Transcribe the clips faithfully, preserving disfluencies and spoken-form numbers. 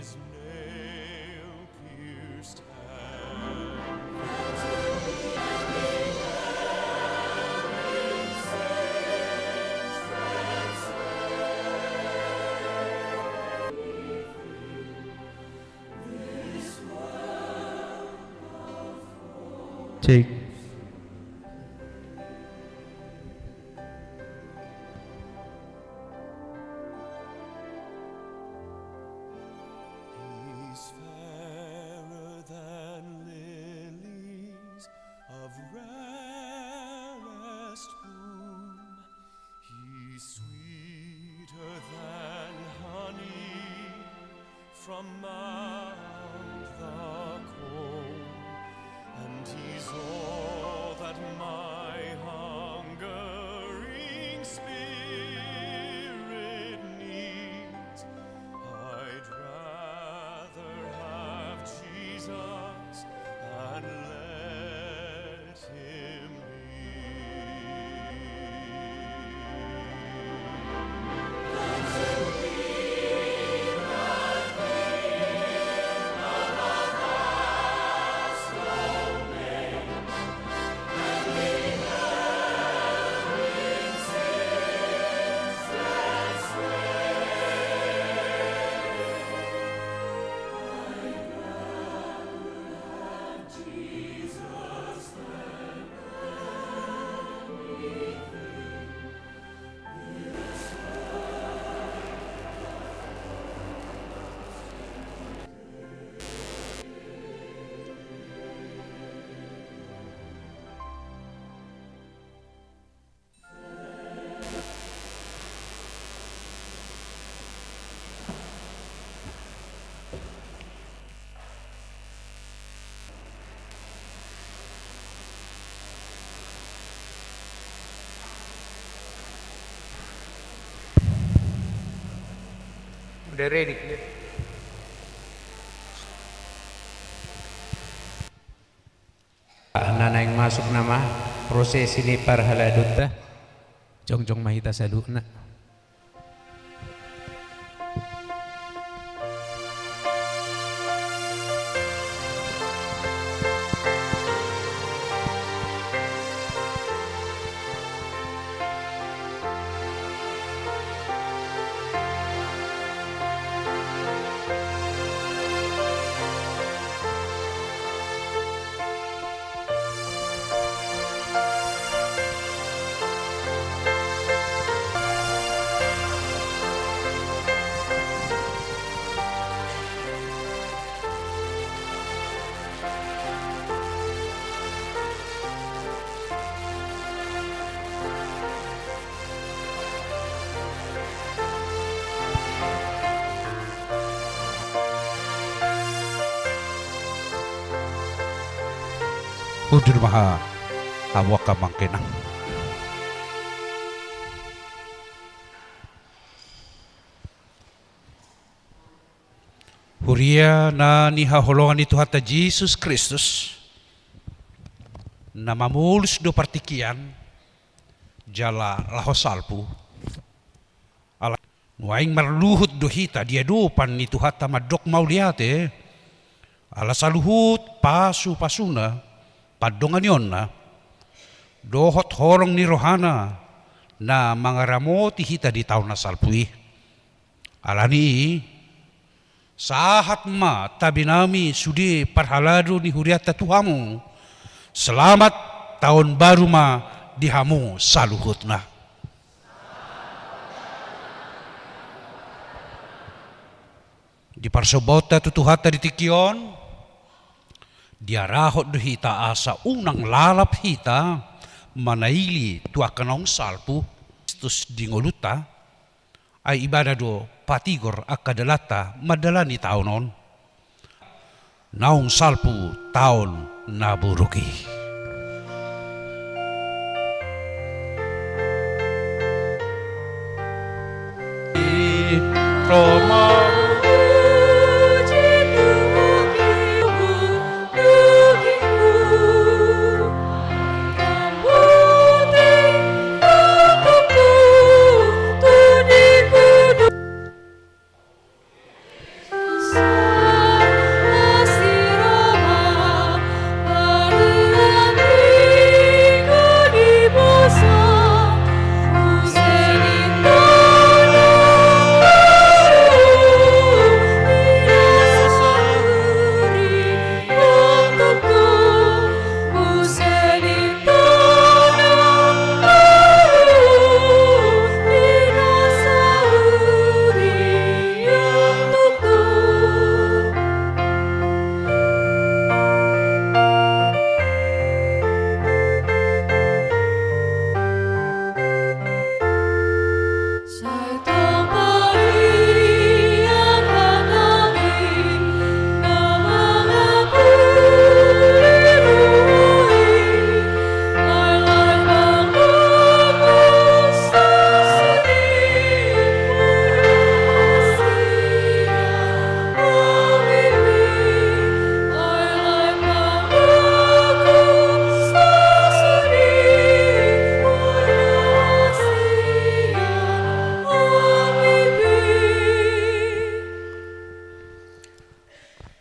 His nail-pierced hand. Take. He's fairer than lilies of rarest bloom. He's sweeter than honey from Mount the Comb, and he's all that my hungering spirit needs. I'd rather have Jesus and let him be. Udah ready, clear. Na naeng masuk nama prosesi ni parhaladonta. Jongjong ma hita saluhutna. Hundul ma hamu angka amang inang. Huria na hinaholongan ni Tuhanta Jesus Kristus, na mamolus do partingkian jala laho salpu. Ala nuaeng marluhut do hita di adopan ni Tuhanta mandok mauliate, ala saluhut pasupasuna, pandonganionna, dohot holong ni rohana na mangaramoti hita di taon na salpu i. Alani i, sahat ma tabenami sude parhalado ni hurianta tu hamu. Selamat taon baru ma di hamu saluhutna. Di parsombaonta tu Tuhanta di tingki on, diarahon do hita asa unang lalap hita manaili tu angka naung salpu Kristus di ngolunta. Ai ibana do patigor angka dalanta mandalani taon on. Naung salpu taon na buruk i.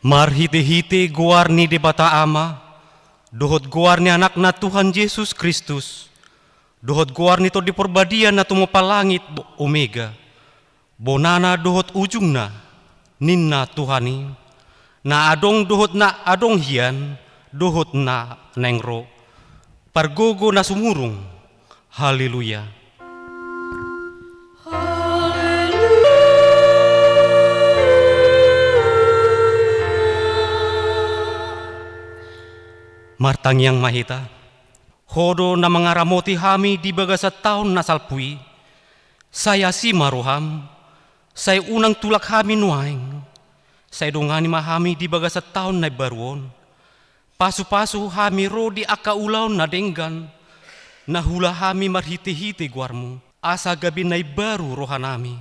Marhite-hite goar ni Debata Ama, dohot goar ni Anakna Tuhan Jesus Kristus, dohot goar ni Tondi Parbadia na tumompa langit Omega, bonana dohot ujungna, ninna Tuhan i, na adong dohot na adong hian, dohot na naeng ro, pargogo na sumurung. Haleluya. Martangiang ma hita. Ho do na mangaramoti hami di bagasan taon na salpu i. Sai asi ma roham, sai unang tulak hami nuaeng. Sai dongani ma hami di bagasan taon na imbaru on. Pasu-pasu hami ro di angka ulaon na denggan, na huula hami marhite-hite goarmu, asa gabe na imbaru rohanami,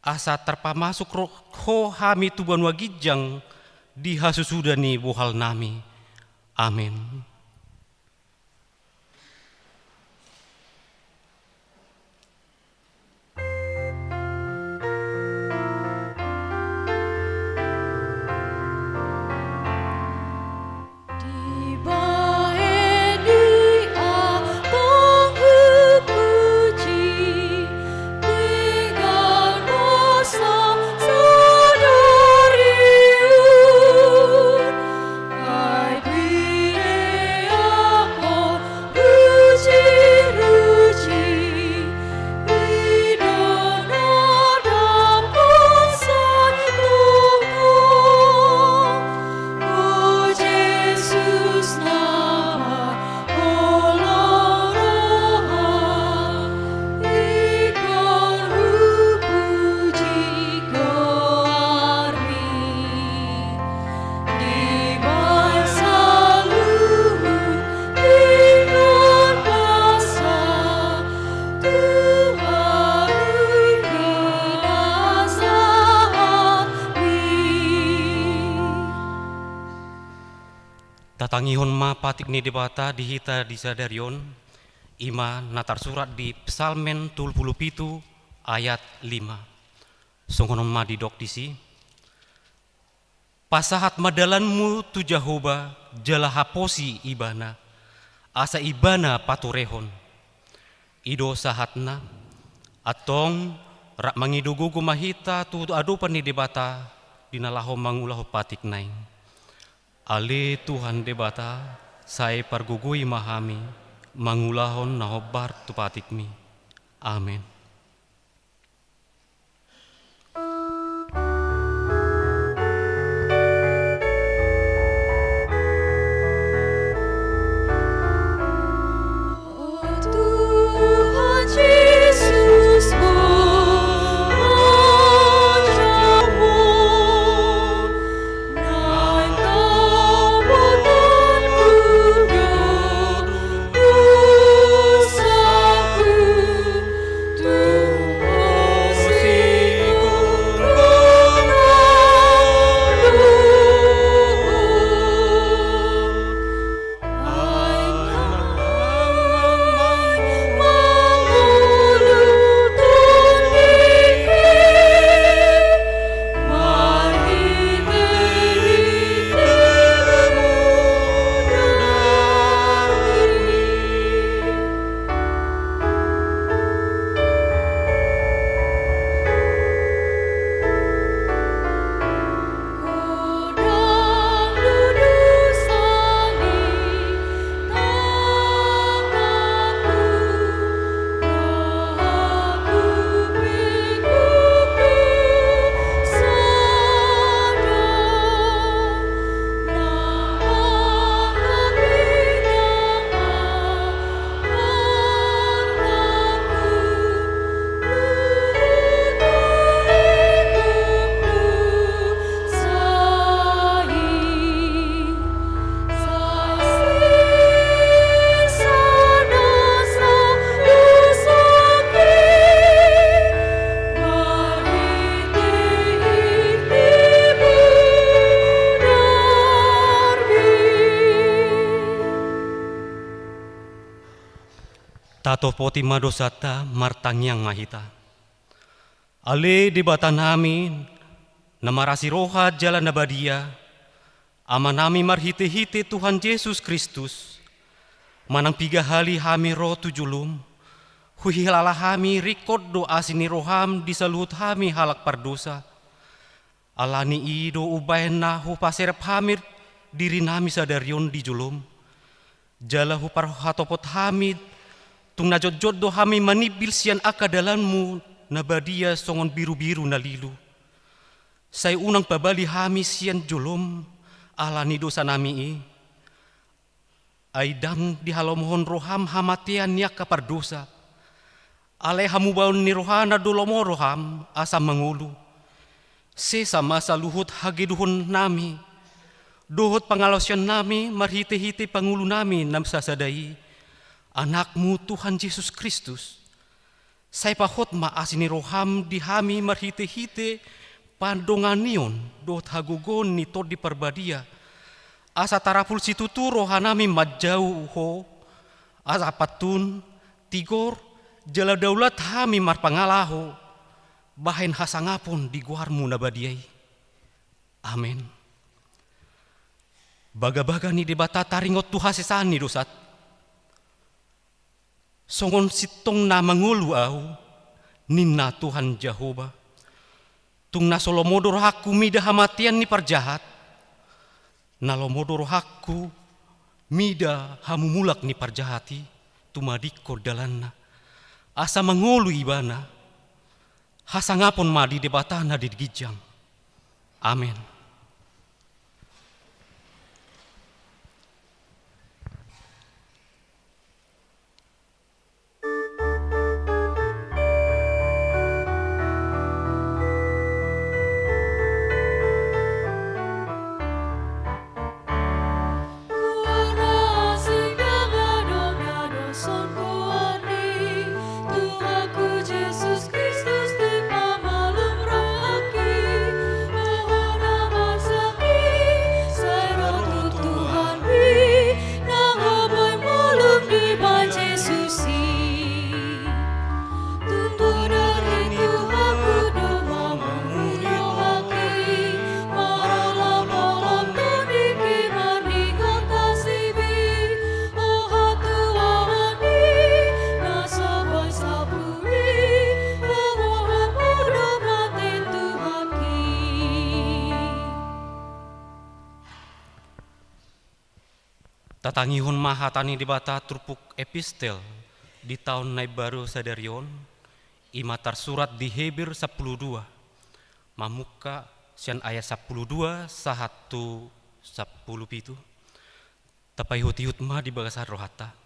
asa tarpamasuk ro-, ho hami tu banua ginjang di hasusuda ni bohalnami. Amen. Tatangihon ma patik ni Debata di hita di sadari on, i ma na tarsurat di Psalmen tolu pulu pitu ayat lima. Songon on ma didok disi. Pasahat ma dalanmu tu Jahowa, jala haposi Ibana, asa Ibana paturehon. I do sahatna, antong rap mangido gogo ma hita tu adopan ni Debata, di na laho mangulahon patikna i. Ale Tuhan Debata, sai pargogoi ma hami, mangulahon na hombar tu patikmi. Amen. Tatopoti ma dosanta, martangiang ma hita. Ale Debatanami, na marasi roha jala na badia, Amanami, marhitehite Tuhan Jesus Kristus, manang piga hali hami ro tu jolom, huhilala hami ringkot do asi ni roham di saluhut hami halak pardosa. Alani i do umbahen na hupaserep hami dirinami sadari on di jolom, jala huparhatopot hami, tung na jotjot do hami manimbil sian angka dalanmu na badia songon birubiru na lilu. Sai unang pabali hami sian jolom ala ni dosanami i. Ai ndang dihalomohon roham hamatean ni angka pardosa. Alai hamubaon ni rohana do lomo roham asa mangolu. Sesa ma saluhut hagedonami dohot pangalaosionnami marhitehite pangolunami na sasada i, Anakmu Tuhan Jesus Kristus. Sai pahot ma asi ni roham di hami marhitehite pandonganion dohot hagogoon ni Tondi Parbadia, asa tarapul situtu rohanami manjou Ho, asa pantun, tigor, jala daulat hami marpangalaho bahen hasangapon di goarmu na badia i. Amen. Bagabaga ni Debata taringot tu hasesaan ni dosanta. Songon sintong na mangolu ahu, ninna Tuhan Jahowa. Tung na so lomo do rohangku mida hamatean ni parjahat, na lomo do rohangku mida hamumulak ni parjahat i, tumadingkon dalanna, asa mangolu ibana, hasangapon ma di Debata na di ginjang. Amen. Tatangihon ma hata ni Debata turpuk epistel di taon na imbaru sadari on, i ma tarsurat di Heber sampulu dua, mamungka sian ayat sampulu dua sahat tu sampulu pitu. Tapaihutihut ma di bagasan rohanta.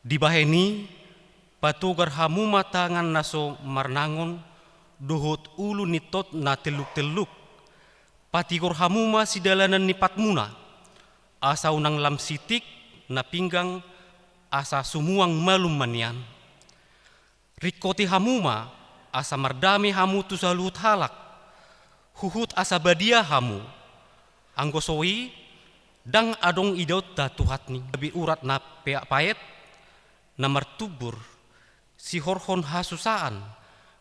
Dibahen i, patogar hamu ma tangan na so marnangon dohot ulu ni tot na telluktelluk. Patigor hamu ma sidalanan ni patmuna, asa unang lam sitik na pinggang, asa sumuang malum ma nian. Ringkoti hamu ma, asa mardame hamu tu saluhut halak, huhut asa badia hamu. Anggo so i, ndang adong idaonta tu hatni. Gabe urat na peak paet, na martumbur, sihorhon hasusaan,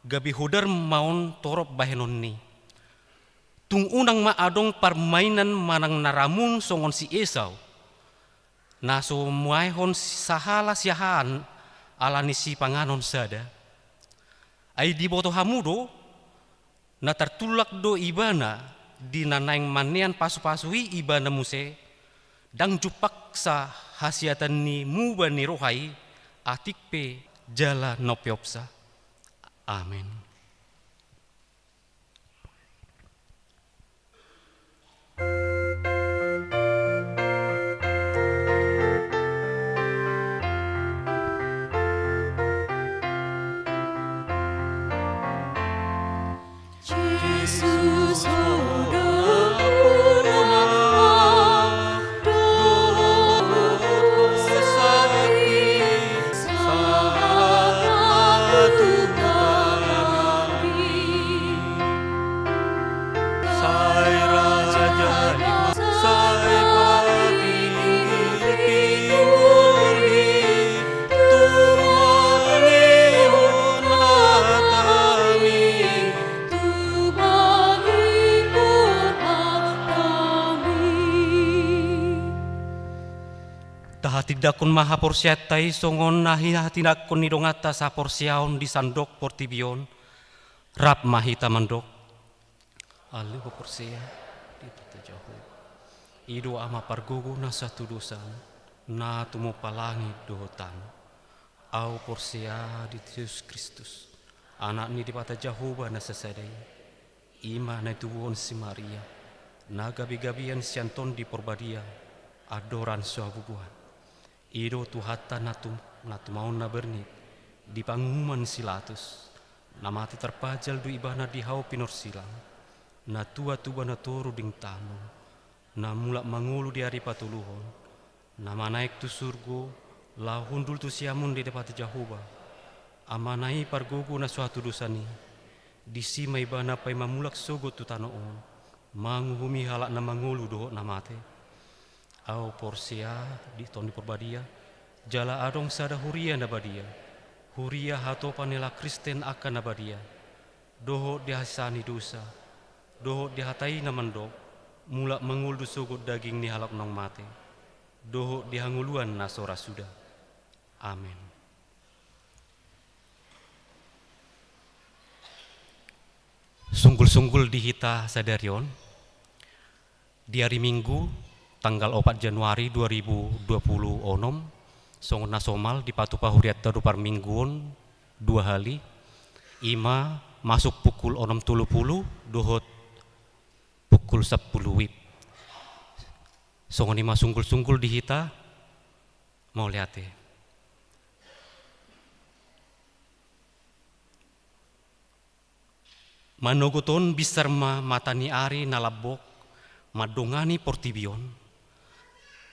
gabe hodar ma on torop bahenonni. Tung unang ma adong parmainan manang na ramun songon si Esau, na so muaehon sahala siahaan ala ni sipanganon sada. Ai diboto hamu do, na tartulak do ibana di na naeng manean pasupasu i ibana muse, ndang jumpangsa hasiatan ni muba ni roha i, atik pe jala na umpeopsa. Amen. Tahatindangkon ma haporseaonta i songon na hinahatindangkon ni donganta saporseaon di sandok portibi on. Rap ma hita mandok. Ale huporsea di Debata Jahowa. I do Ama pargogo na so hatudosan, na tumompa langit dohot tano. Ahu porsea di Jesus Kristus, Anak ni Debata Jahowa na sasada i. I ma na itubuhon si Maria, na gabegabean sian Tondi Porbadia, andorang so habubuhan. I do Tuhanta na tum-, na tumaon na bernit di panguhuman si Latus, na mate tarpajal do Ibana di hau pinorsilang, na tua tuba na toru di tano, na mulak mangolu di ari patoluhon, na manaek tu surgo, laho hundul tu siamun ni Debata Jahowa, Amana i pargogo na so hatudosan i. Disi ma Ibana paima mulak sogot tu tano on, manguhumi halak na mangolu dohot na mate. Ahu porsea di Tondi Porbadia, jala adong sada huria na badia, huria hatopan ni halak Kristen angka na badia, dohot di hasesaan ni dosa, dohot di hata i na mandok, mulak mangolu do sogot daging ni halak naung mate, dohot di hangoluan na so ra suda. Amen. Sunggul-sunggul di hita sadari on, di ari Minggu, tanggal opat Januari dua ribu dua puluh onom, songon na somal dipatupa hurianta do parmingguon dua hali, i ma masuk pukul onom tolu pulu dohot pukul sampulu wib. Songon i ma sunggul-sunggul di hita, mauliate. Manogot on binsar ma mata ni ari na lambok mandongani portibi on.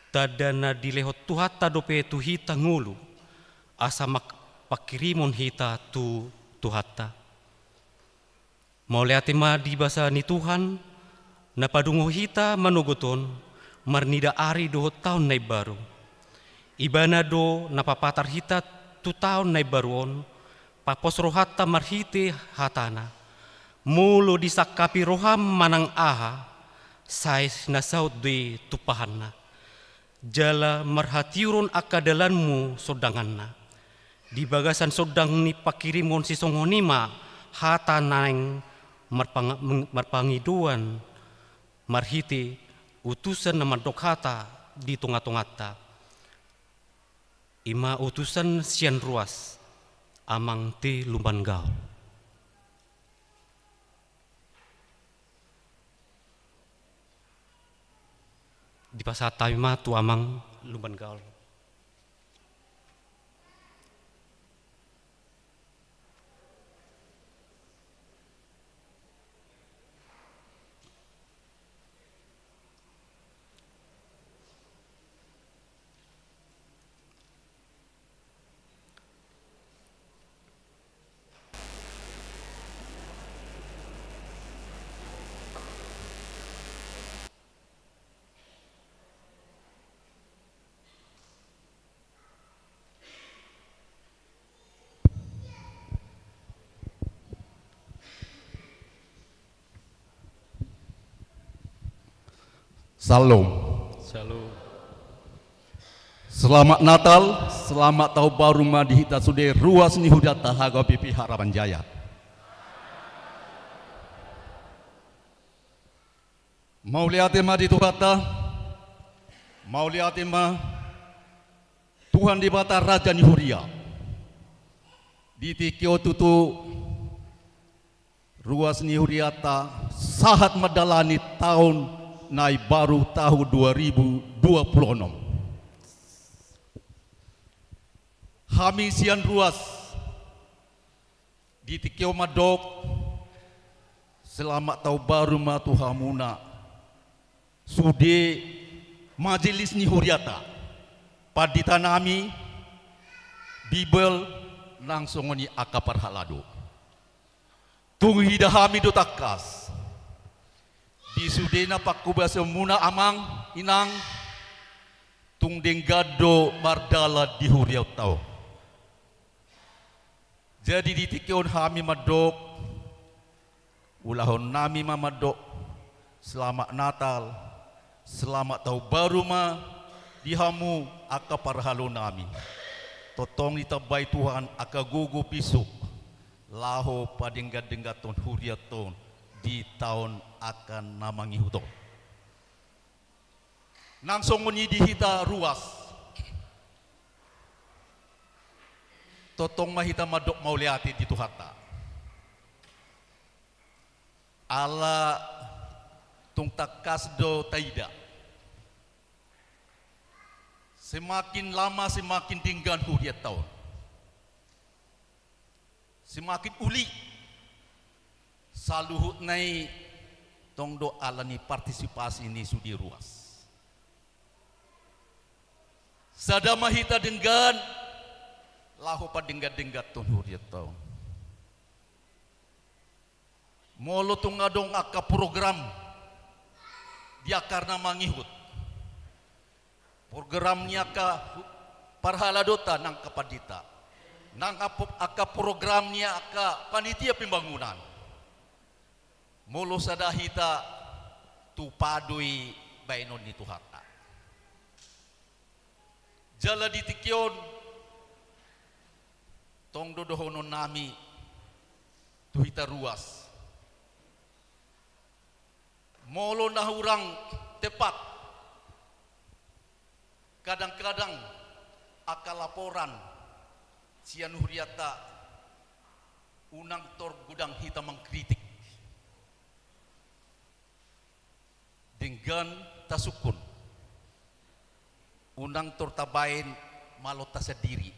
Tanda na dilehon Tuhanta dope tu hita ngolu, asa mak-, pangkirimon hita tu Tuhanta. Mauliate ma di basa ni Tuhan, na padungo hita manogot on, marnida ari dohot taon na imbaru. Ibana do na papatar hita tu taon na imbaru on, papos rohanta marhite hatana. Molo disangkapi roham manang aha, sai na saut do i tumpahanna. Jala marhatiuron angka dalanmu sondanganna. Di bagasan sondang ni pangkirimon sisongon i ma hata naeng marpang-, marpangidoan marhite utusan na mandok hata di tonga-tonganta. I ma utusan sian ruas, Amang T. Lumban Gaol. Dipasahat hami ma tu Amang Lumban Gaol. Syalom. Syalom. Selamat Natal, selamat Taon Baru ma di hita sude ruas ni hurianta H K B P Harapan Jaya. Mauliate ma di Tuhanta, mauliate ma Tuhan Debata Raja ni Huria. Di tingki on tutu ruas ni hurianta sahat mandalani taon na imbaru tahun dua ribu dua puluh enam. Hami sian ruas di tingki on mandok, selamat Taon Baru ma tu hamuna sude majelis ni hurianta, pandita nami, Bibel, nang songon i angka parhalado. Tung huida hami do tangkas di sude na panghobasionmuna, Amang, Inang, tung denggan do mardalan di hurianta on. Jadi di tingki on hami mandok, ulahon nami ma mandok, selamat Natal, selamat Taon Baru ma Di hamu angka parhalonami, tongtong ditambai Tuhan angka gogo, pisuk, laho padenggan-dengganhon hurianta on di taon angka na mangihut on. Nang songon i di hita ruas, tongtong ma hita mandok mauliate di Tuhanta. Ala tung tangkas do taida, semakin lama semakin denggan hurianta on. Semakin uli. Saluhutna i tong do ala ni partisipasi ni sude ruas. Sada ma hita denggan, laho padenggan-dengganhon hurianta on. Molo tung adong angka program di angka na mangihut, program ni angka hu-, parhaladota nang angka pandita, nang apo-, angka program ni angka panitia pembangunan, molo sada hita, tupa do i baenon ni Tuhanta. Jala di tingki on, tong do dohononnami tu hita ruas. Molo na hurang tepat, kadang-kadang angka laporan sian hurianta, unang tor godang hita mangkritik. Denggan tasungkun. Unang tor tabaen malo tasandiri.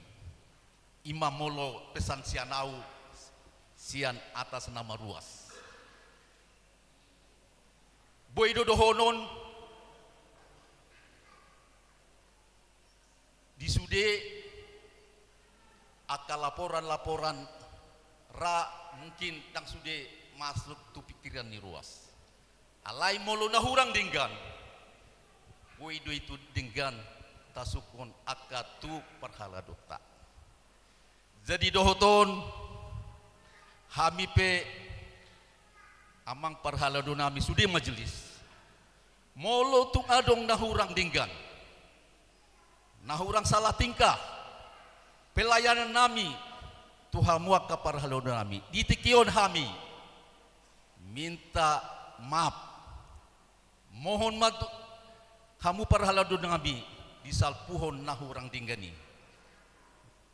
I ma molo pesan sian ahu, sian atas nama ruas. Boi do dohonon di sude angka laporan-laporan ra, mungkin ndang sude masuk tu pikiran ni ruas. Alai molo na hurang denggan, boi do i tu denggan tasungkun angka tu parhaladota. Jadi dohot on, hami pe amang parhaladonami sude majelis, molo tung adong na hurang denggan, na hurang salah tingkah pelayanannami tu hamu angka parhaladonami, di tingki on hami minta maaf. Mohon ma tu hamu parhaladonami disalpuhon na hurang denggan i,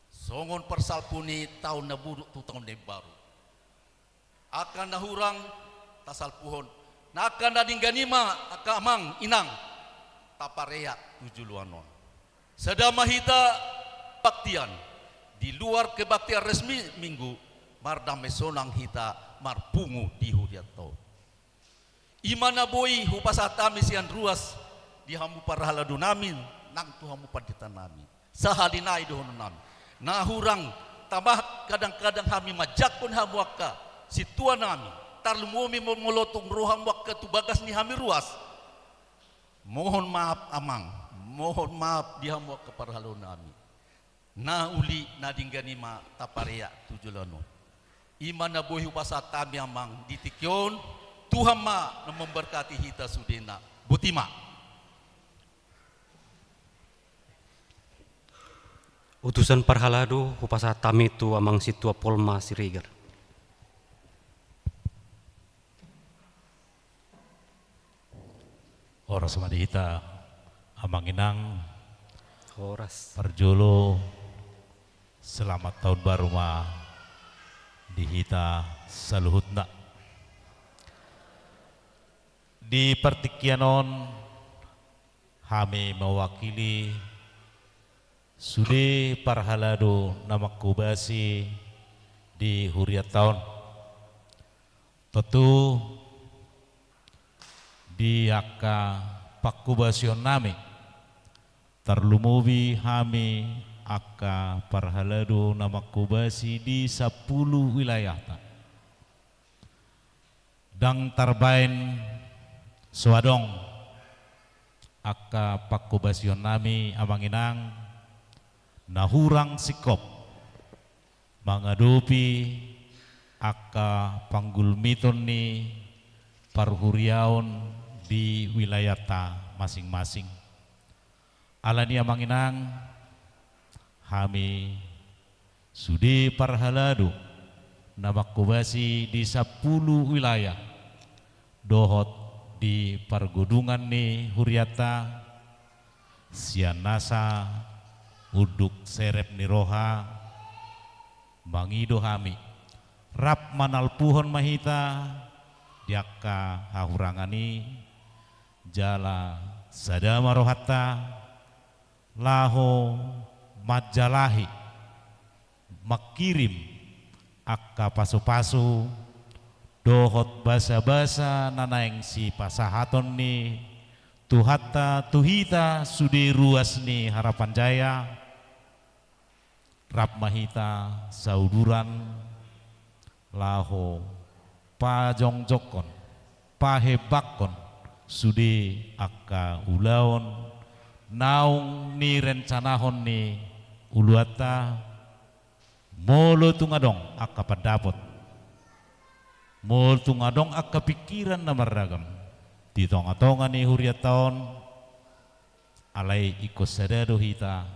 songon parsalpu ni taon na buruk tu taon na imbaru. Angka na hurang tasalpuhon. Na angka na denggan i ma angka amang inang tapareak tu joloan on. Sada ma hita baktian di luar kebaktian resmi Minggu, mardame sonang hita marpungu di hurianta on. I ma na boi hupasahat hami sian ruas di hamu parhaladonami nang tu hamu panditanami. Sahali nai dohononnami, na hurang tama kadang-kadang hami manjangkon hamu angka sintuanami, tarlumobi mo-, molo tung ro hamu angka tu bagas ni hami ruas. Mohon maaf amang, mohon maaf di hamu angka parhaladonami. Na uli na denggan i ma tapareak tu joloan on. I ma na boi hupasahat hami amang di tingki on, Tuhan ma na memberkati hita sudena. Boti ma. Utusan parhalado hupasahat hami tu amang Sintua Polma Siregar. Horas ma di hita amang inang. Horas. Parjolo, selamat tahun baru ma di hita saluhutna. Di partingkian on hami mewakili sude parhalado na mangkobasi di hurianta on. Tontu di angka pangkobasionnami, tarlumobi hami angka parhalado na mangkobasi di sampulu wilayahta. Ndang tarbaen so adong angka pangkobasionnami amang inang na hurang singkop mangadopi angka panggulmiton ni parhuriaon di wilayahta masing-masing. Alani i, amang inang, hami sude parhalado na mangkobasi di sampulu wilayah dohot di pargodungan ni hurianta, sian nasa unduk serep ni roha, mangido hami, rap manalpuhon ma hita di angka hahurangan i, jala sada ma rohanta laho manjalahi, mangkirim angka pasupasu dohot basabasa na naeng sipasahaton ni Tuhanta tu hita sude ruas ni Harapan Jaya, rap ma hita sauduran laho pajongjongkon, pahembangkon sude angka ulaon naung nirencanahon ni uluanta. Molo tung adong angka pandapot, molo tung adong angka pingkiran na marragam di tongatonga ni hurianta on, alai ingkon sada do hita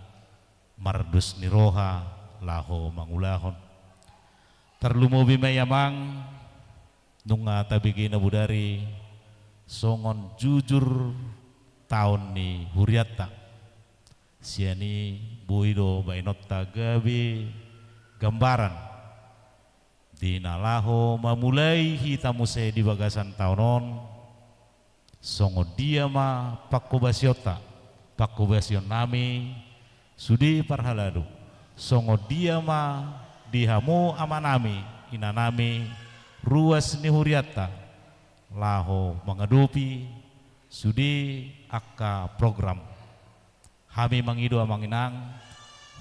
mardos ni roha laho mangulahon. Tarlumobi ma i, amang, nunga tabege na bodari songon jujur taon ni hurianta. Sian i boi do baenonta gabe gambaran di na laho mamulai hita muse di bagasan taon on, songon dia ma pangkobasionta, pangkobasion nami sude parhalado, songon dia ma di hamu amanami, inanami, ruas ni hurianta, laho mangadopi sude angka program. Hami mangido, amang inang,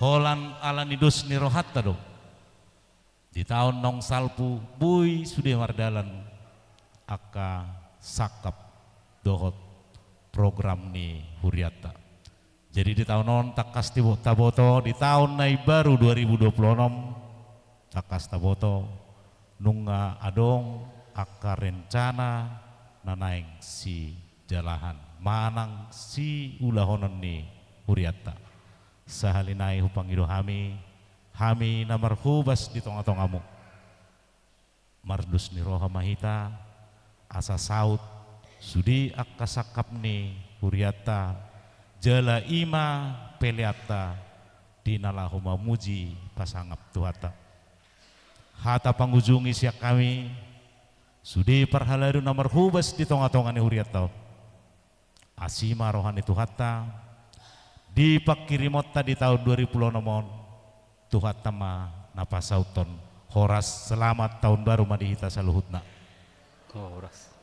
holan alani dos ni rohanta do, di taon naung salpu boi sude mardalan angka sangkap dohot program ni hurianta. Jadi di taon on tangkas tibo-, taboto, di taon na imbaru dua ribu dua puluh enam, tangkas taboto nunga adong angka rencana na naeng sijalahan manang siulahonon ni hurianta. Sahali nai hupangido hami, hami na marhobas di tongatongamu, mardos ni roha ma hita asa saut sude angka sangkap ni hurianta, jala i ma peleanta di na laho mamuji pasangap Tuhanta. Hata pangujungi sian hami sude parhalado na marhobas di tongatonga ni hurianta on. Asi ma roha ni Tuhanta, di pangkirimonta di taon dua ribu dua puluh enam on, Tuhanta ma na pasauthon. Horas, selamat tahun baru ma di hita saluhutna. Oh, horas.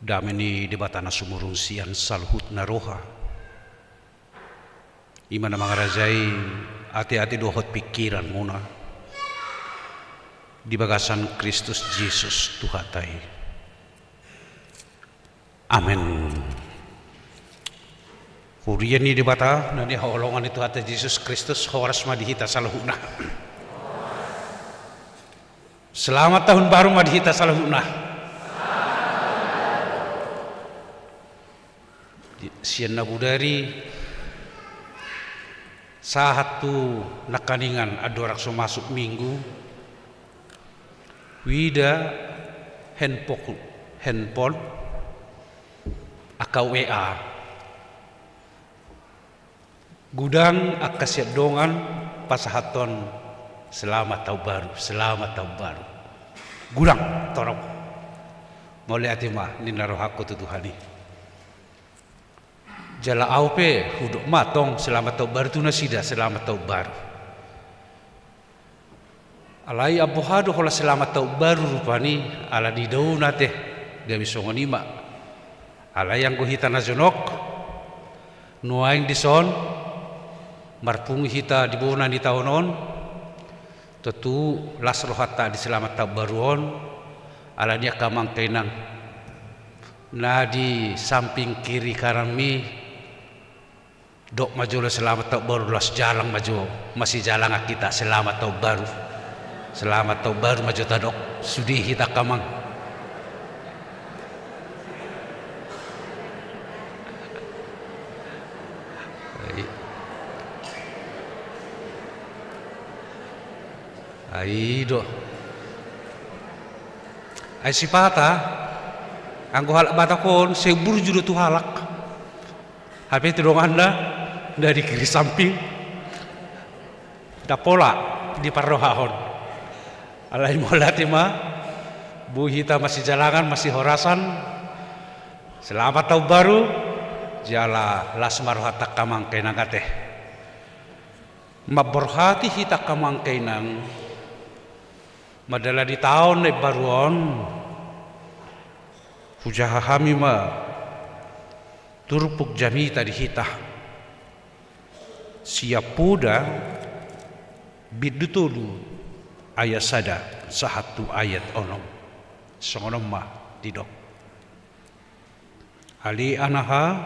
Dame ni Debata na sumurung sian saluhutna roha, i ma na mangarajai ateate dohot pingkiranmuna di bagasan Kristus Jesus Tuhanta i. Amen. Huria ni Debata na hinaholongan ni Tuhanta Jesus Kristus, horas ma di hita saluhutna. Selamat tahun baru ma di hita saluhutna. Sian na bodari sahat tu nangkiningan, andorang so masuk Minggu, huida handphone, handphone angka W A. Godang angka sian dongan pasahathon selamat tahun baru, selamat tahun baru. Godang torop. Mauliate ma ninna rohangku tu Tuhan i. Jala ahu pe hudok ma tong selamat tahun baru tu nasida, selamat tahun baru. Alai amboha do holan selamat tahun baru rupani, ala ni daona ate, gabe songon i ma. Alai anggo hita na jonok, nuaeng dison marpungu hita di bona ni taon on, tontu las rohanta di selamat tahun baru on, ala ni angka amang inang na di samping kiri kananmi. Dok ma jolo selamat tahun baru, las jalang ma jo, masijalangan hita, selamat tahun baru. Selamat tahun baru ma jo tadok, sude hita angka amang. Ai. Ai do. Ai sipata, anggo halak Batak on, sai burju do tu halak. Hape tu donganna na di kiri samping, ndang pola diparrohahon. Alai mauliate ma, boi hita masijalangan, masihorasan. Selamat tahun baru. Jala las ma rohanta angka amang inang ate. Mamborhati hita angka amang inang, mandalani taon na imbaru on. Hujaha hami ma turpuk jamita di hita. Sian Poda bindu tolu ayat sada sahat tu ayat onom. Songon on ma didok. Ale anaha,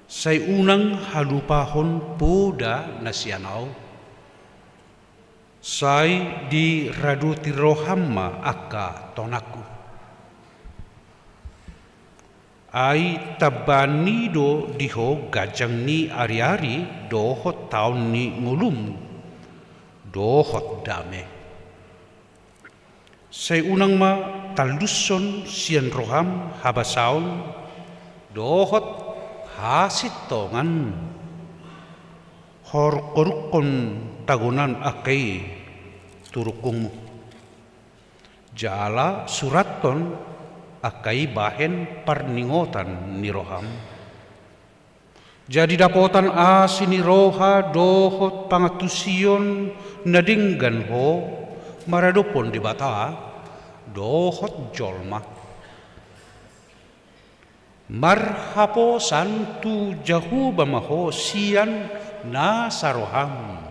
sai unang halupahon poda na sian ahu. Sai diradoti roham ma angka tonangku. Ai tambaan ni do di ho ganjang ni ariari dohot taon ni ngolum dohot dame. Sai unang ma tallushon sian roham habasaon dohot hasintongan. Horunghorukkon tagonan angka i tu rungkungmu. Jala surathon angka i bahen parningotan ni roham. Jadi dapotan asi ni roha dohot pangantusion na denggan ho maradophon Debata dohot jolma. Marhaposan tu Jahowa ma ho sian nasa roham.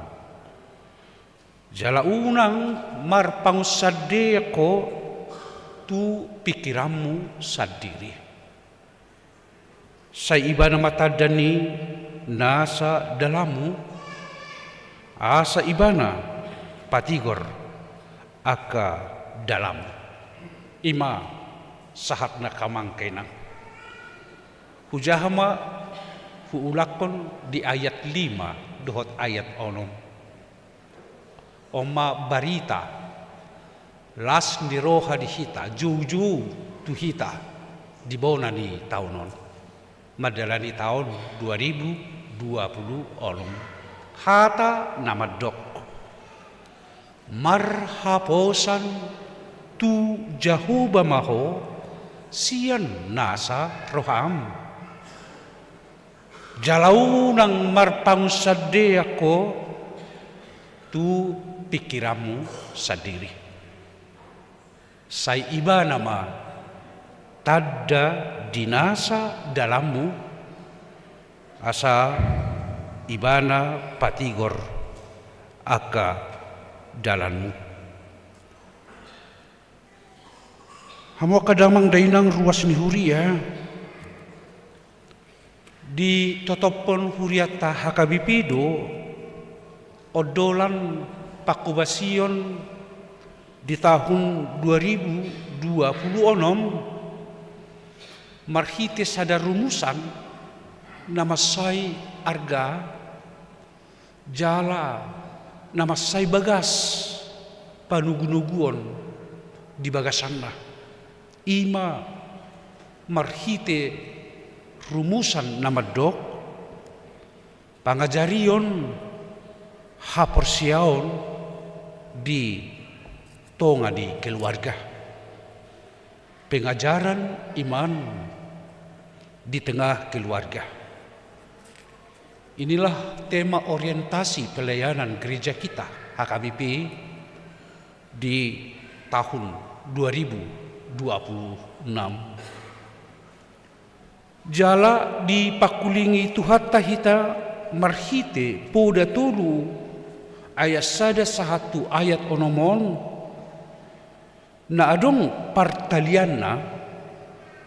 Jala unang marpangunsandean ho tu pingkiranmu sandiri. Sai ibana ma tanda ni nasa dalanmu, asa ibana patigor angka dalanmu. I ma sahatna angka amang inang. Hujaha ma huulakhon di ayat lima dohot ayat onom. On ma barita las ni roha di hita, joujou tu hita di bona ni taon on, mandalani taon dua ribu dua pulu onom. Hata na mandok: Marhaposan tu Jahowa ma ho sian nasa roham. Jala unang marpangunsandean ho tu pingkiranmu sandiri. Sai ibana ma tanda di nasa dalanmu, asa ibana patigor angka dalanmu. Hamu angka damang dainang ruas ni huria, ditotophon hurianta H K B P do ondolan pangkobasion di tahun dua ribu dua puluh onom marhite sada rumusan na mansai arga jala na mansai bagas panogunoguon di bagasanna. I ma marhite rumusan na mandok pangajarion haporseaon di tonga ni keluarga. Pengajaran iman di tengah keluarga. Inilah tema orientasi pelayanan gereja kita, H K B P, di tahun dua ribu dua puluh enam. Jala dipangkulingi Tuhanta hita marhite Poda tolu ayat sada sahat tu ayat onom on, na adong partalianna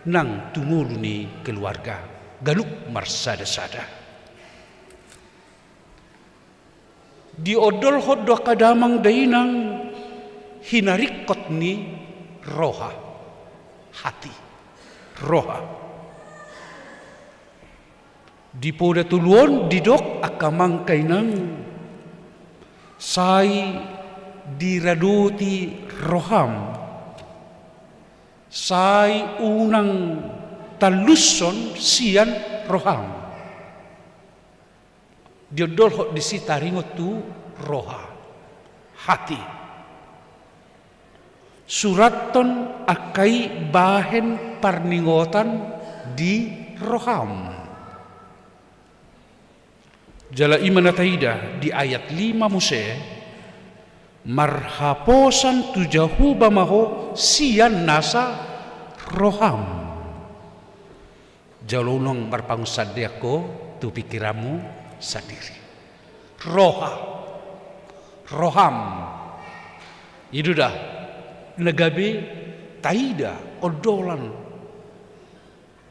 nang tu ngolu ni keluarga, ganup marsada-sada. Diondolhon do angka damang dainang hinaringkot ni roha, hati, roha. Di Poda tolu on didok angka amang inang, sai diradoti roham, sai unang tallushon sian roham. Diondolhon disi taringot tu roha, hati. Surathon angka i bahen parningotan di roham. Jala i ma na taida di ayat lima muse, marhaposan tu Jahowa ma ho sian nasa roham. Jala unang marpangunsandean ho tu pingkiranmu sandiri. Roha, roham. I do da na gabe taida ondolan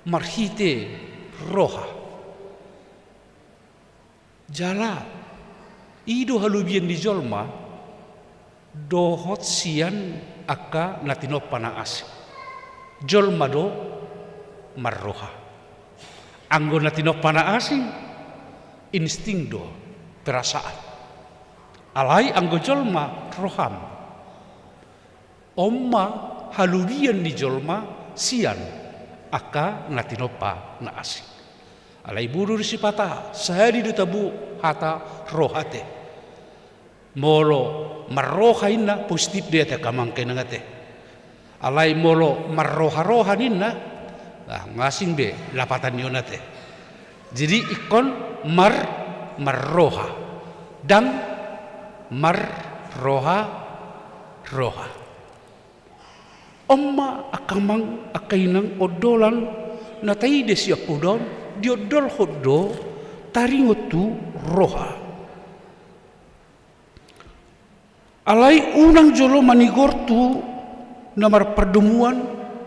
marhite roha. Jala i do halobian ni jolma dohot sian angka na tinompa na asing. Jolma do marroha. Anggo na tinompa na asing, insting do, perasaan. Alai anggo jolma, roham. On ma halobian ni jolma sian angka na tinompa na asing. Alai bodo do sipata, sahali do tabo hata roha te. Molo marroha inna, positif do i ate angka amang inang ate. Alai molo marroharoha ninna, ah, nga asing be lapatan ni on ate. Jadi ingkon mar, marroha. Ndang marroha, roha. On ma angka amang, angka inang, ondolan na taida sian poda on, diondolhon do taringot tu roha. Alai unang jolo manigor tu na marpardomuan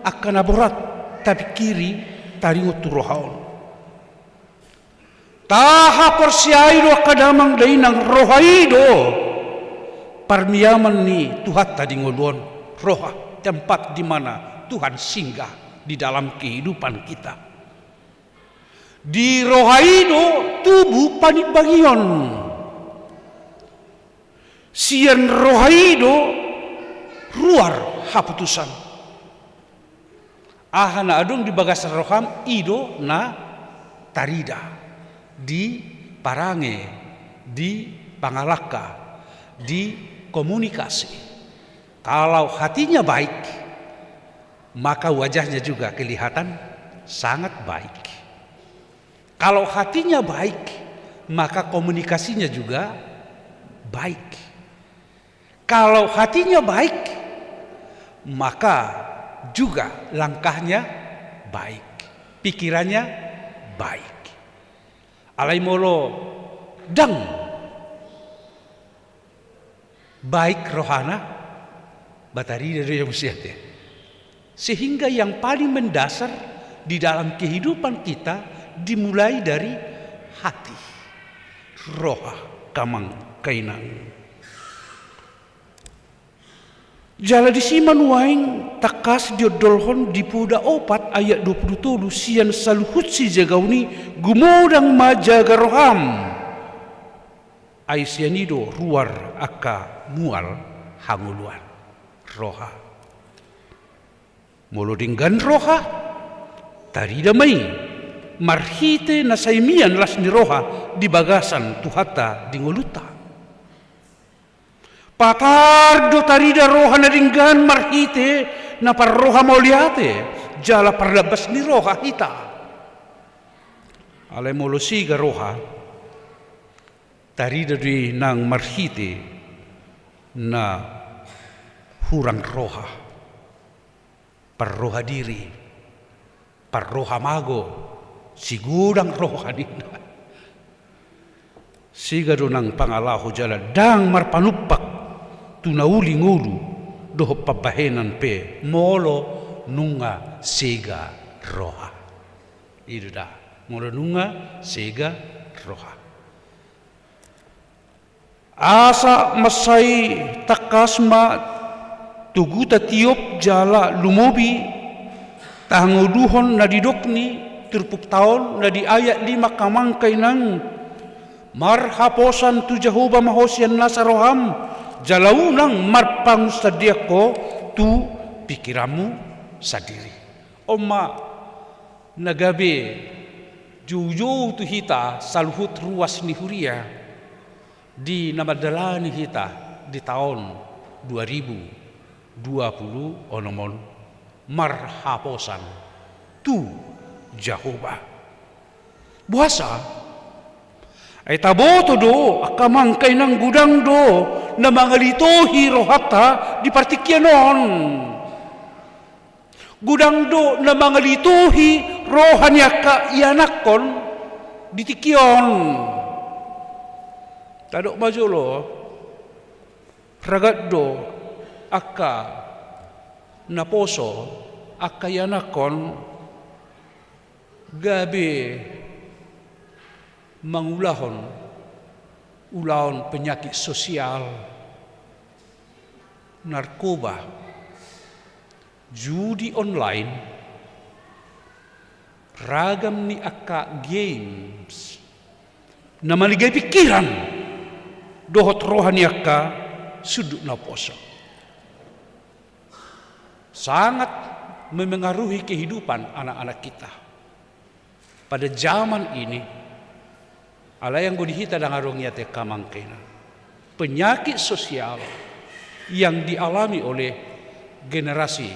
angka na borat tapingkiri taringot tu roha on. Tahaporseai do angka damang dainang, roha i do parmiaman ni Tuhanta di ngolu on. Roha, tempat di mana Tuhan singgah di dalam kehidupan kita. Di roha i do tubu panimbangion. Sian roha i do ruar haputusan. Aha na adong di bagasan roham, i do na tarida di parange, di pangalangka, di komunikasi. Kalau hatinya baik, maka wajahnya juga kelihatan sangat baik. Kalau hatinya baik, maka komunikasinya juga baik. Kalau hatinya baik, maka juga langkahnya baik, pikirannya baik. Alai molo ndang baik rohana, ba tarida do ia muse ate. Sehingga yang paling mendasar di dalam kehidupan kita dimulai dari hati, roha, amang, inang. Jala disi ma nuaeng tangkas diondolhon di Poda opat ayat dua pulu tolu, sian saluhut sijagaon i gumodang ma jaga roham. Ai sian i do ruar angka mual hangoluan, roha. Molo denggan roha, tarida ma i marhite na sai mian las ni roha di bagasan Tuhanta di ngolunta. Patar do tarida roha na denggan marhite na parroha mauliate jala parlambas ni roha hita. Alai molo sega roha, tarida do i nang marhite na hurang roha, parroha diri, parroha mago, sigodang roha ninna. Sega do nang pangalaho jala ndang marpanumpak tu na uli ngolu dohot pambahenan pe molo nunga sega roha. I do da, molo nunga sega roha. Asa mansai tangkas ma togu tatiop jala lumobi tahangoluhon na nidok ni turpukta on na di ayat lima, amang, inang. Marhaposan tu Jahowa ma ho sian nasa roham, jala unang marpangunsandean ho tu pikiranmu sandiri. On ma na gabe joujou tu hita saluhut ruas ni huria di na mandalani hita di taon dua ribu dua pulu onom on, marhaposan tu Jahowa. Boasa? Ai taboto do, angka amang, angka inang, godang do na mangalitohi rohanta di partingkian on. Godang do na mangalitohi roha ni angka ianakhon di tingki on. Tadok ma jolo, ragam do angka naposo, angka ianakhon gabe mangulahon ulaon penyakit sosial, narkoba, judi online, ragam ni angka games na maligai pikiran dohot roha ni angka sundut naposo. Sangat memengaruhi kehidupan anak-anak kita pada zaman ini. Alai anggo di hita ndang adong i ate, angka amang, angka inang. Penyakit sosial yang dialami oleh generasi,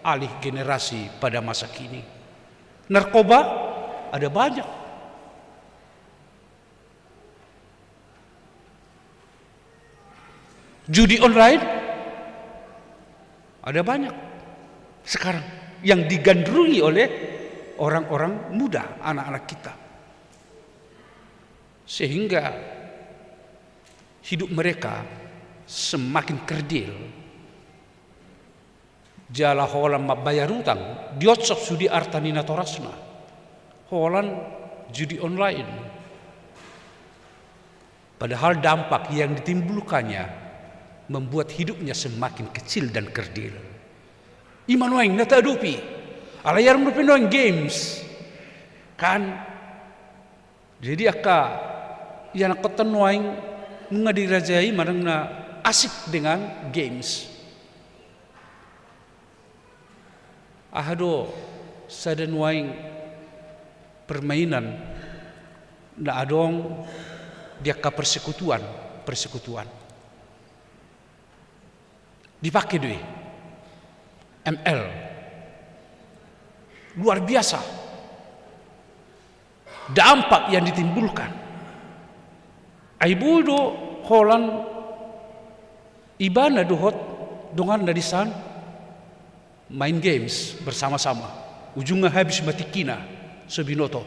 alih generasi pada masa kini. Narkoba ada banyak. Judi online ada banyak sekarang yang digandrungi oleh orang-orang muda, anak-anak kita. Sehingga hidup mereka semakin kerdil. Jala holan mambayar utang, dioncop sude arta ni natorasna. Holan judi online. Padahal dampak yang ditimbulkannya membuat hidupnya semakin kecil dan kerdil. I ma nuaeng na taadopi. Alai adong dope nuaeng games. Kan? Jadi angka ianakhonta nuaeng nunga dirajai manang na asik dengan games. Aha do sada nuaeng permainan na adong di angka persekutuan, persekutuan. Dipake do i M L. Luar biasa dampak yang ditimbulkan. Ai boi do holan ibana dohot donganna di san main games bersama-sama. Ujungna habis ma tingkina, so binoto.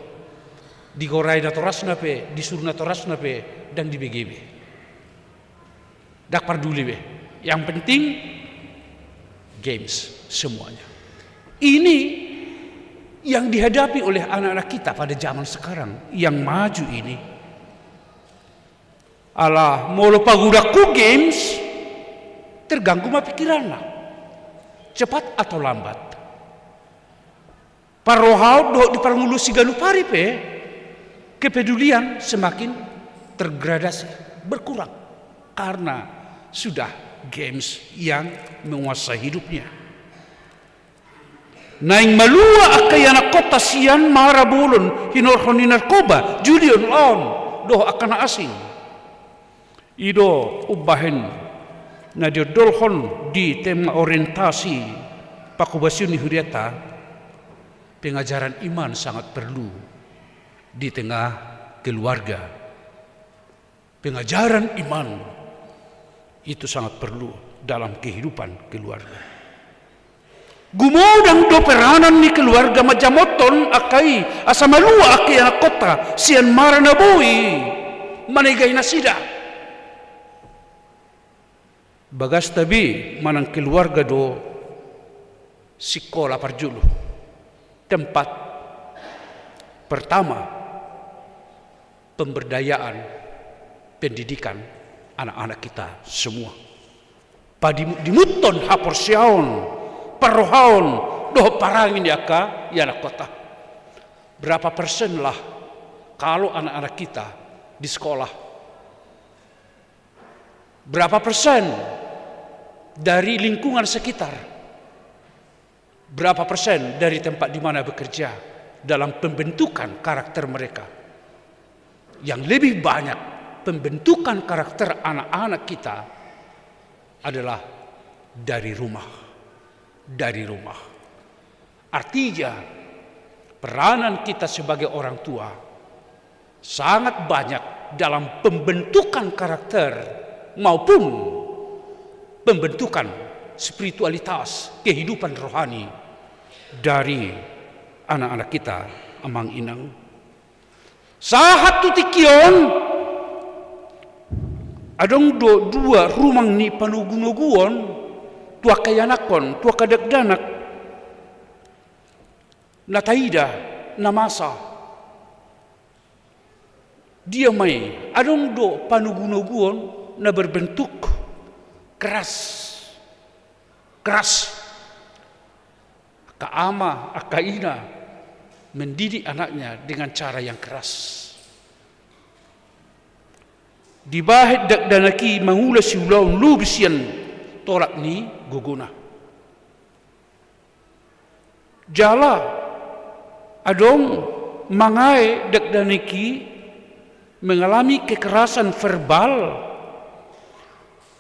Digorai natorasna pe, disuru natorasna pe, ndang dibege be. Ndang parduli be. Yang penting games semuanya. Ini yang dihadapi oleh anak-anak kita pada zaman sekarang yang maju ini. Ala molo pagodangku games, terganggu ma pikiranna. Cepat atau lambat. Parrohaon dohot di parngoluon siganup ari pe, kepedulian semakin tergradasi, berkurang. Karena sudah games yang menguasai hidupnya. Naeng malua angka ianakhonta sian mara bolon hinorhon ni narkoba, judi online, dohot angka na asing. I do umbahen na diondolhon di tema orientasi pangkobasion ni hurianta, pengajaran iman sangat perlu di tengah keluarga. Pengajaran iman itu sangat perlu dalam kehidupan keluarga. Gumodang do peranan ni keluarga manjamothon angka i asa malua angka ianakhonta sian mara na boi manegai nasida. Bagasta be manang keluarga do sikola parjolo. Tempat pertama pemberdayaan pendidikan anak-anak kita semua. Padimu-, dimuthon haporseaon, parrohaon, dohot parange ni angka ianakhonta. Berapa persen lah kalau anak-anak kita di sekolah? Berapa persen dari lingkungan sekitar? Berapa persen dari tempat di mana bekerja dalam pembentukan karakter mereka? Yang lebih banyak pembentukan karakter anak-anak kita adalah dari rumah. Dari rumah. Artinya, peranan kita sebagai orang tua sangat banyak dalam pembentukan karakter maupun pembentukan spiritualitas kehidupan rohani dari anak-anak kita, amang inang. Sahat tu tingki on, adong do dua rumang ni panogunoguon tu angka ianakhon, tu angka dakdanak. Na taida, na masa. Dia ma i, adong do panogunoguon na berbentuk keras. Keras. Angka ama, angka ina mendidik anaknya dengan cara yang keras. Dibahen dakdanak i mangula siulaon lobi sian tolap ni gogona. Jala adong mangae dakdanak i mengalami kekerasan verbal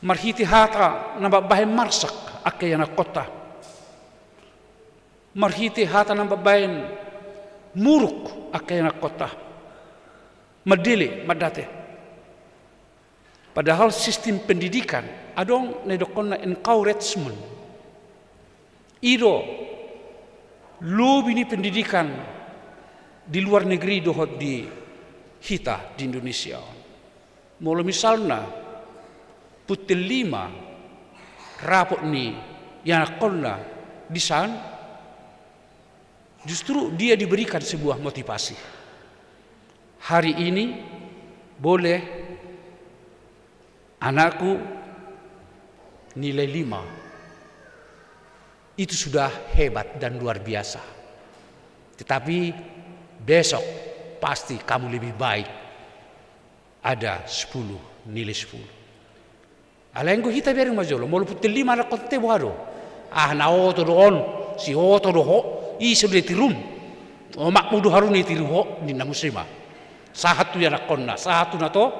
marhite hata na mambahen marsak angka ianakhonta. Marhite hata na mambahen muruk angka ianakhonta. Mandele, mandate. Padahal sistem pendidikan adong na didokhon na encouragement. I do lobi ni pendidikan di luar negeri dohot di hita di Indonesia. Molo misalna punten lima rapot ni ianakhonna di san, justru dia diberikan sebuah motivasi. Hari ini boleh anakku nilai lima. Itu sudah hebat dan luar biasa. Tetapi besok pasti kamu lebih baik. Ada sepuluh, nilai sepuluh. Alai anggo hita bereng ma jolo, molo punten lima anakhonta boha do? Ah, na oto do on, sioto do ho, ise do na tirum? Omakmu do haru na tiru ho, ninna muse ma. Sahat tu ianakhonna, sahat tu na to,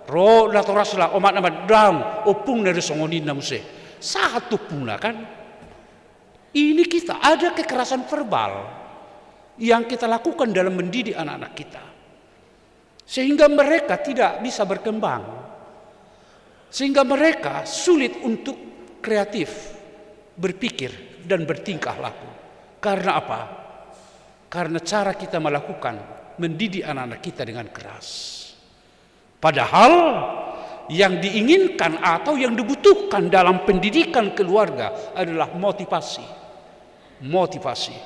ro natorasna, omakna ma ndang, ompungna do songon i, ninna muse. Sahat tu ompungna kan? Ini kita ada kekerasan verbal yang kita lakukan dalam mendidik anak-anak kita. Sehingga mereka tidak bisa berkembang. Sehingga mereka sulit untuk kreatif, berpikir, dan bertingkah laku. Karena apa? Karena cara kita melakukan, mendidik anak-anak kita dengan keras. Padahal yang diinginkan atau yang dibutuhkan dalam pendidikan keluarga adalah motivasi. Motivasi.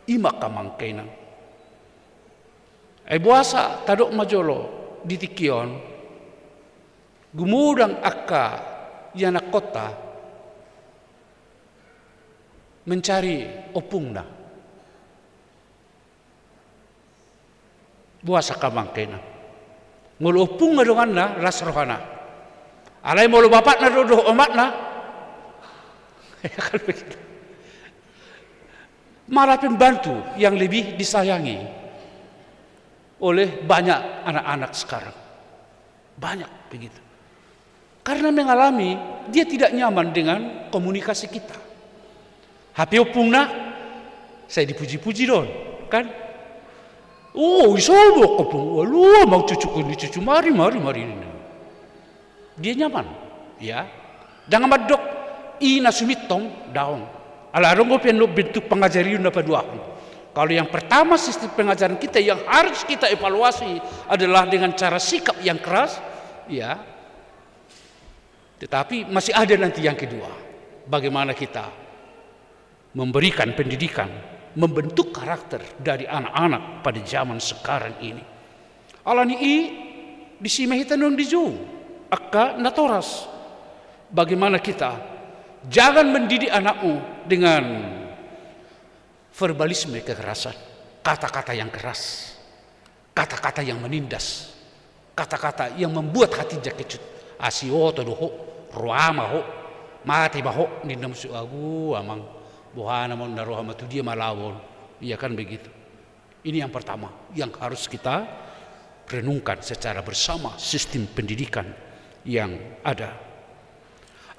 I ma angka amang inang. Ai boasa tadok ma jolo di tingki on, gumodang angka ianakhonta mencari ompungna. Boasa angka amang inang. Molo ompungna donganna, las rohana. Alai molo bapakna do dohot omakna, ya kan begitu. Mana pembantu yang lebih disayangi oleh banyak anak-anak sekarang? Banyak begitu. Karena mengalami, dia tidak nyaman dengan komunikasi kita. Hape ompungna, sai dipuji-puji do on, kan? Oh, isobok ompung, walu, amang cucuku ni cucu, mari, mari, mari. Dia nyaman, ya. Ndang mandok, i na sumintong, daong. Ala adong dope bentuk pengajarion na paduahon. Kalau yang pertama, sistem pengajaran kita yang harus kita evaluasi adalah dengan cara sikap yang keras, ya. Tetapi masih ada nanti yang kedua. Bagaimana kita memberikan pendidikan, membentuk karakter dari anak-anak pada zaman sekarang ini. Alani i, disi ma hita nuaeng dijou angka natoras. Bagaimana kita, jangan mendidik anakmu dengan verbalisme kekerasan, kata-kata yang keras, kata-kata yang menindas, kata-kata yang membuat hati dia kecut. Asi oto do ho, roha ma ho, mate ma ho, ninna muse, agu amang, boha nama on, na roha ma tu dia ma laho on. Iya kan begitu. Ini yang pertama yang harus kita renungkan secara bersama sistem pendidikan yang ada.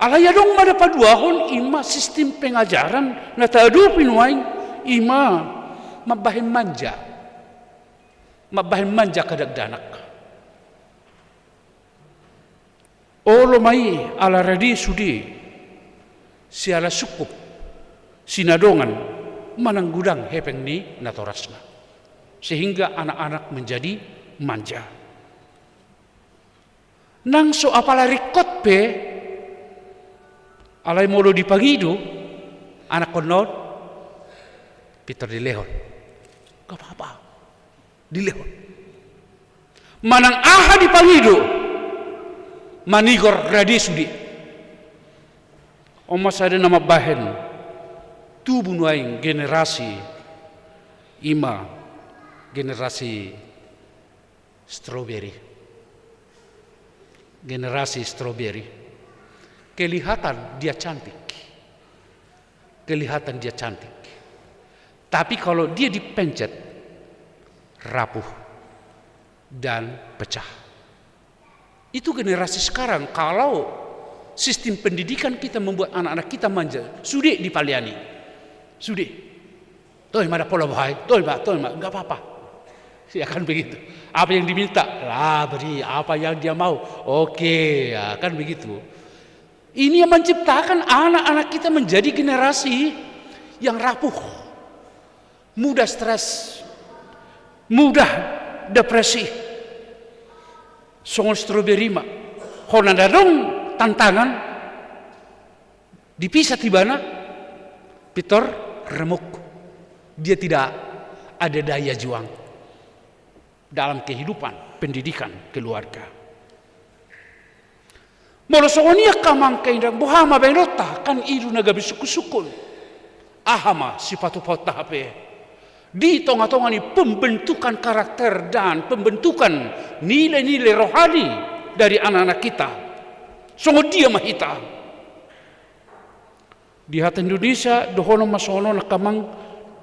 Alai adong ma na paduahon, i ma sistem pengajaran na taadopi nuaeng, i ma mambahen manja. Mambahen manja angka dakdanak. Olo ma i ala rade sude, siala sungkup, sinadongan, manang godang hepeng ni natorasna. Sehingga anak-anak menjadi manja. Nang so apala ringkot pe, alai molo dipangido anakhonna on, pintor dilehon. Gak apa-apa. Dilehon. Manang aha dipangido, manigor rade sude. On ma sada na mambahen tubu nuaeng generasi, i ma generasi strawberry. Generasi strawberry. Kelihatan dia cantik. Kelihatan dia cantik. Tapi kalau dia dipencet, rapuh dan pecah. Itu generasi sekarang, kalau sistem pendidikan kita membuat anak-anak kita manja, sude dipaleani. Sude. Toe ma, ndang pola boha i, toe ma, toe ma, nggak apa-apa. Ya kan begitu. Apa yang diminta, lah beri, apa yang dia mau, oke, ya kan begitu. Ini yang menciptakan anak-anak kita menjadi generasi yang rapuh, mudah stres, mudah depresi. Songon strawberry ma. Hona ndang adong tantangan, dipisat ibana, pintor remuk. Dia tidak ada daya juang dalam kehidupan pendidikan keluarga. Molo songon i angka amang inang, boha ma baenonta, kan i do na gabe sungkun-sungkun. Aha ma sipatupaonta hape di tonga-tonga ni pembentukan karakter dan pembentukan nilai-nilai rohani dari anak-anak kita? Songon dia ma hita? Di hata Indonesia dohonon ma songon on angka amang,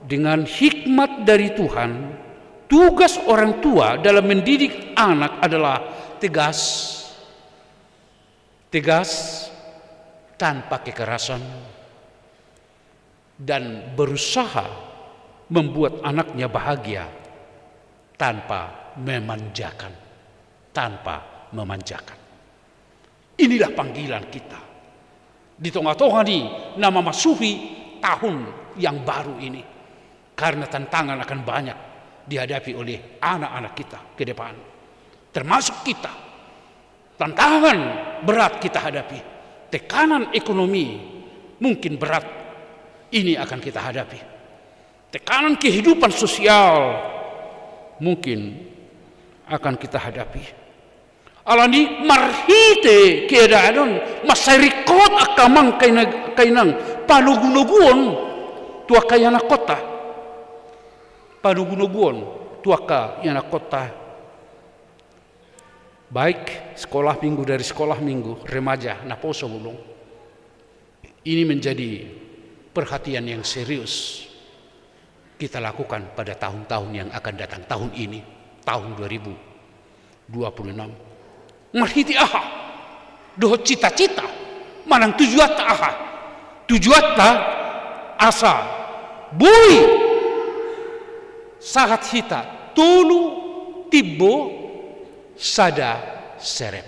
dengan hikmat dari Tuhan, tugas orang tua dalam mendidik anak adalah tegas, tegas, tanpa kekerasan, dan berusaha membuat anaknya bahagia tanpa memanjakan, tanpa memanjakan. Inilah panggilan kita di tonga-tonga ni na mamasuhi tahun yang baru ini. Karena tantangan akan banyak dihadapi oleh anak-anak kita ke depan. Termasuk kita. Tantangan berat kita hadapi. Tekanan ekonomi mungkin berat ini akan kita hadapi. Tekanan kehidupan sosial mungkin akan kita hadapi. Alani marhite keadaan on, mansai ringkot angka amang kaina-, kainang, panogunoguon tu angka ianakhonta. Panogunoguon tu angka ianakhonta. Baik sekolah minggu dari sekolah minggu, remaja, naposo bulung. Ini menjadi perhatian yang serius kita lakukan pada tahun-tahun yang akan datang, tahun ini, tahun dua ribu dua puluh enam. Marhite aha? Dohot cita-cita, manang tujuanta aha? Tujuanta asa boi sahat hita tolu timbo sada serep.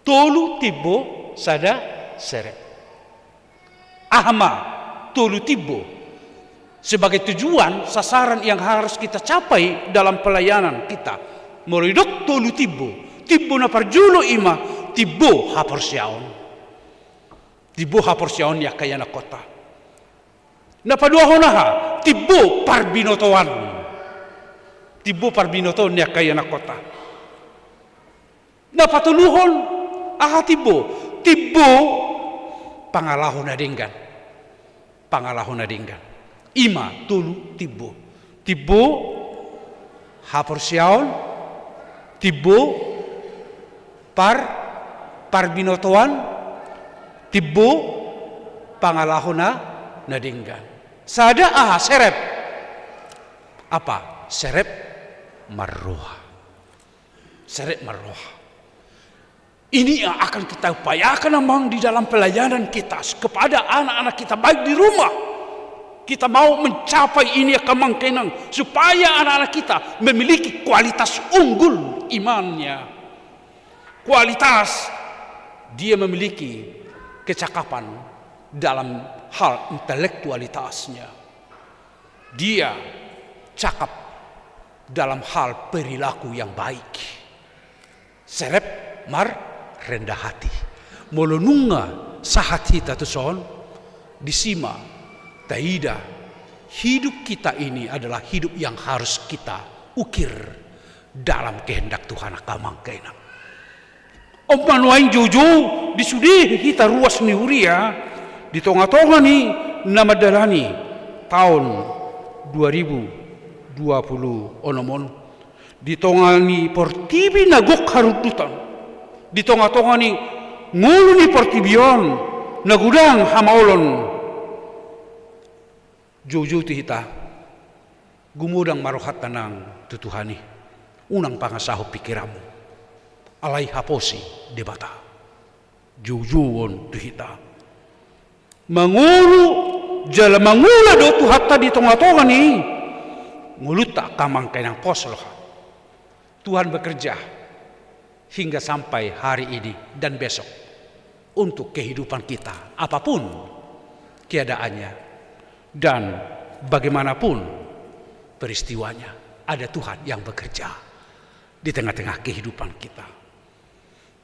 Tolu timbo sada serep. Aha ma tolu timbo sebagai tujuan, sasaran yang harus kita capai dalam pelayanan kita? Molo didok tolu timbo, timbo na parjolo i ma timbo haporseaon. Timbo haporseaon ni angka ianakhonta. Na paduahon aha? Timbo parbinotoan. Timbo parbinotoan ni angka ianakhonta. Na patoluhon aha timbo? Timbo pangalaho na denggan. Pangalaho na denggan. I ma tolu timbo. Timbo haporseaon, timbo par-, parbinotoan, timbo pangalaho na, na denggan. Sada aha? Serep. Apa? Serep marroha. Serep marroha. Ini yang akan kita upayakan, amang, di dalam pelayanan kita kepada anak-anak kita, baik di rumah. Kita mau mencapai ini, angka amang kainang, supaya anak-anak kita memiliki kualitas unggul imannya. Kualitas dia memiliki kecakapan dalam hal intelektualitasnya. Dia cakap dalam hal perilaku yang baik. Serep mar rendah hati. Molo nunga sahat hita tu son, disi ma taida hidup kita ini adalah hidup yang harus kita ukir dalam kehendak Tuhan, angka amang kainang. On ma nuaeng joujou di sude hita ruas ni huria, di tongatonga ni na mandalani taon dua ribu dua puluh onom on, di tonga ni portibi na gok harundutan, di tongatonga ni ngolu ni portibi on na godang hamaolon. Joujou tu hita, gumodang ma rohanta nang tu Tuhan i, unang pangasahon pingkiranmu, alai haposi Debata. Joujou on tu hita. Mangolu jala mangula do Tuhanta di tongatonga ni ngolunta, angka amang kainang, pos roha. Tuhan bekerja hingga sampai hari ini dan besok untuk kehidupan kita, apapun keadaannya dan bagaimanapun peristiwanya, ada Tuhan yang bekerja di tengah-tengah kehidupan kita.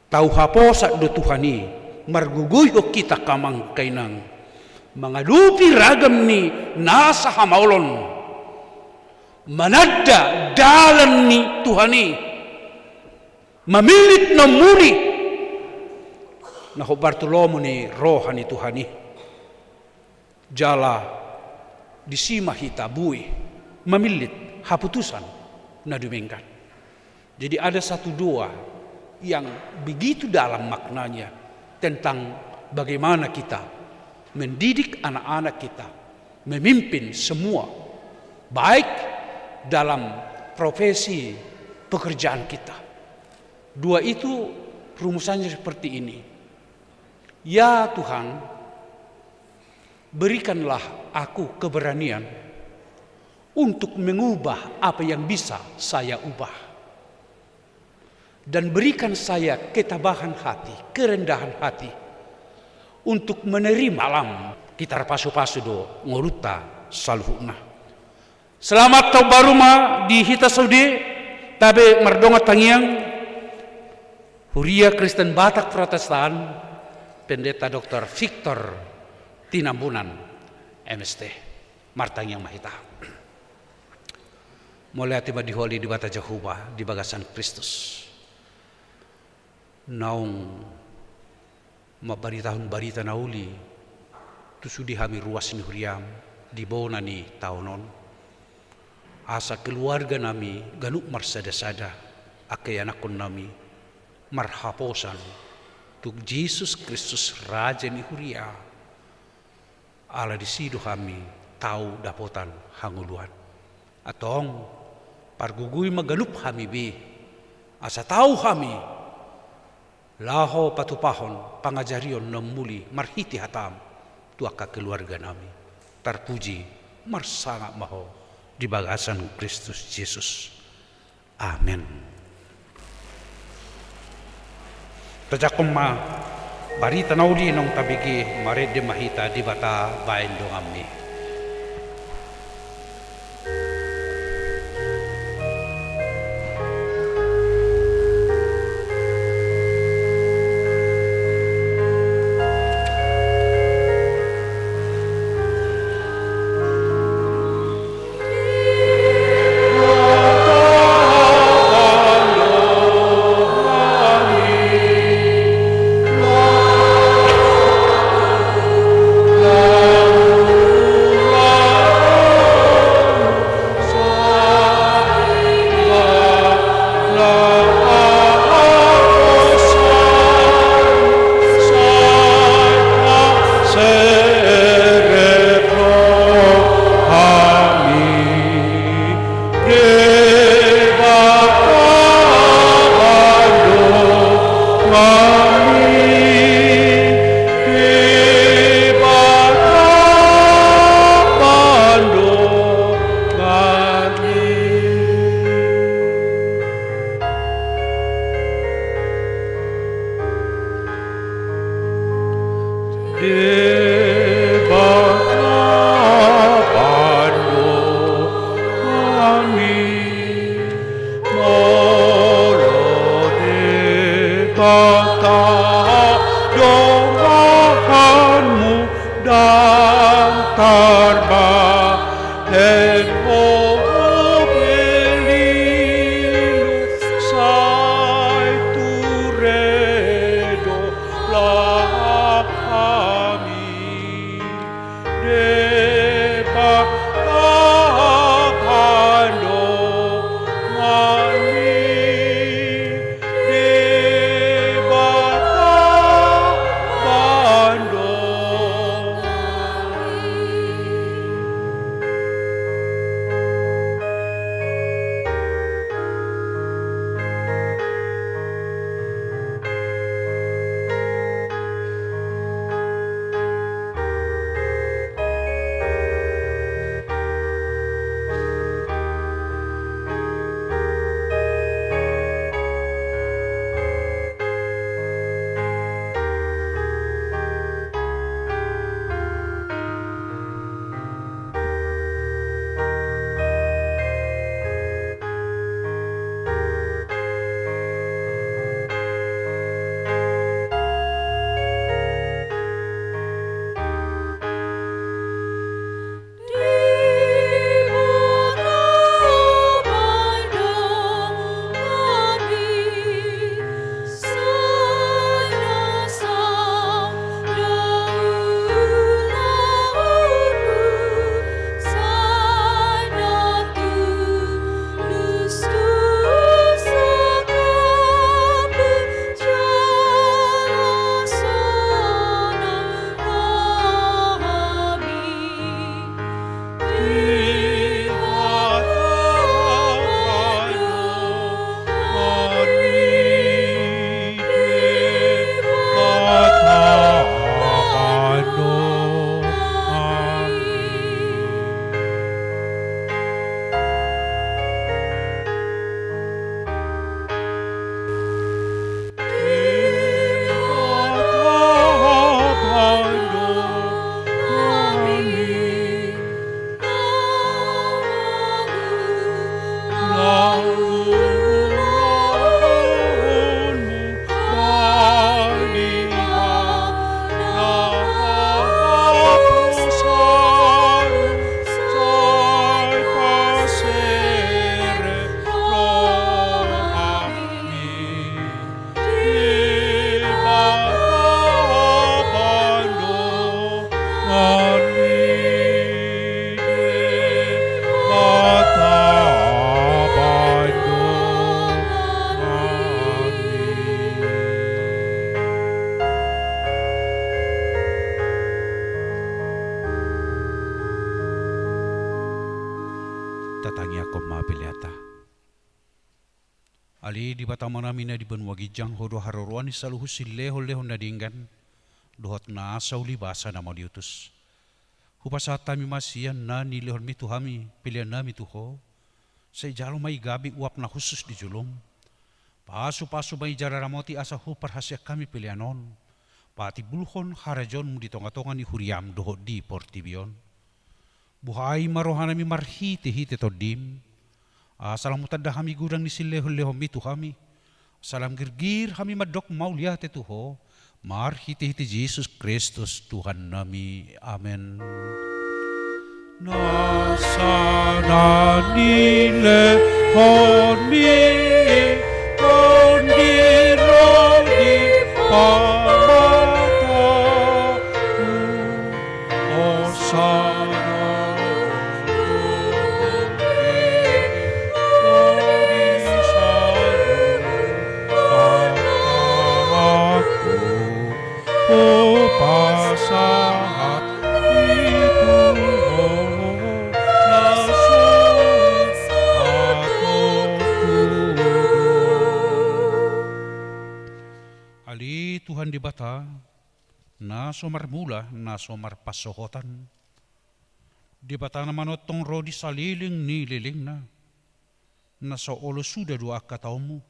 Tau haposan do Tuhan i margogoihon hita, angka amang kainang, mangadopi ragam ni nasa hamaolon, mananda dalan ni Tuhan i, mamillit na umuli na hombar tu lomo ni roha ni Tuhan i. Jala disi ma hita boi mamillit haputusan na dumenggan. Jadi, ada satu doa yang begitu dalam maknanya tentang bagaimana kita mendidik anak-anak kita, memimpin semua, baik dalam profesi pekerjaan kita. Doa itu rumusannya seperti ini. Ya Tuhan, berikanlah aku keberanian untuk mengubah apa yang bisa saya ubah. Dan berikan saya ketabahan hati, kerendahan hati untuk menerima. Lam, hita marpasupasu do ngolunta saluhutna. Selamat tahun baru ma di hita sude, tabe mardongan tangiang, Huria Kristen Batak Protestan, Pendeta Doktor Victor Tinambunan, M.St. Martangiang ma hita. Mauliate ma di Ho ale Debata Jahowa di bagasan Kristus. Naung mambaritahon barita na uli tu sude hami ruas ni huriaM di bona ni taon on, asa keluarga nami ganup marsada-sada, angka ianakhon nami marhaposan tu Jesus Kristus Raja ni huria. Ala disi do hami tau dapotan hangoluan. Antong, pargogoi ma ganup hami be, asa tau hami laho patupahon pangajarion na umuli marhite hataM tu angka keluarga nami. Tarpuji, marsangap ma Ho di bagasan Kristus Jesus. Amen. Tajangkon ma barita na uli naung tabege, marende ma hita Debata baen donganMi. Debata pandohanmi, molo Debata donganmu, ndang tarbahen Ho be lilu, sai ture do laho hami. Tatangiangkon ma peleanta. Ale Debata Amanami na di banua ginjang, Ho do haroroan ni saluhut silehonlehon na denggan dohot na asa ulibasa na mauliutus. Hupasahat hami ma sian na nilehonmi tu hami peleannami tu Ho. Sai jalo ma i gabe uap na hushus di jolom. Pasupasu ma i jala ramoti asa huparhaseang hami pelean on patimbulhon harajaonmu di tongatonga ni huriam dohot di portibi on. Buhai ma rohanami marhitehite Tondim, asa lam hutanda hami godang ni silehonlehonmi tu hami, asa lam girgir hami mandok mauliate tu Ho, marhitehite Jesus Kristus Tuhannami. Amen. Nasa na nilehonmi Tondim ro di pamataku. Ale Tuhan Debata, na so marmula, na so marpansohotan, Debata na manongtong ro di saleleng ni lelengna, na so olo suda do angka taonmu,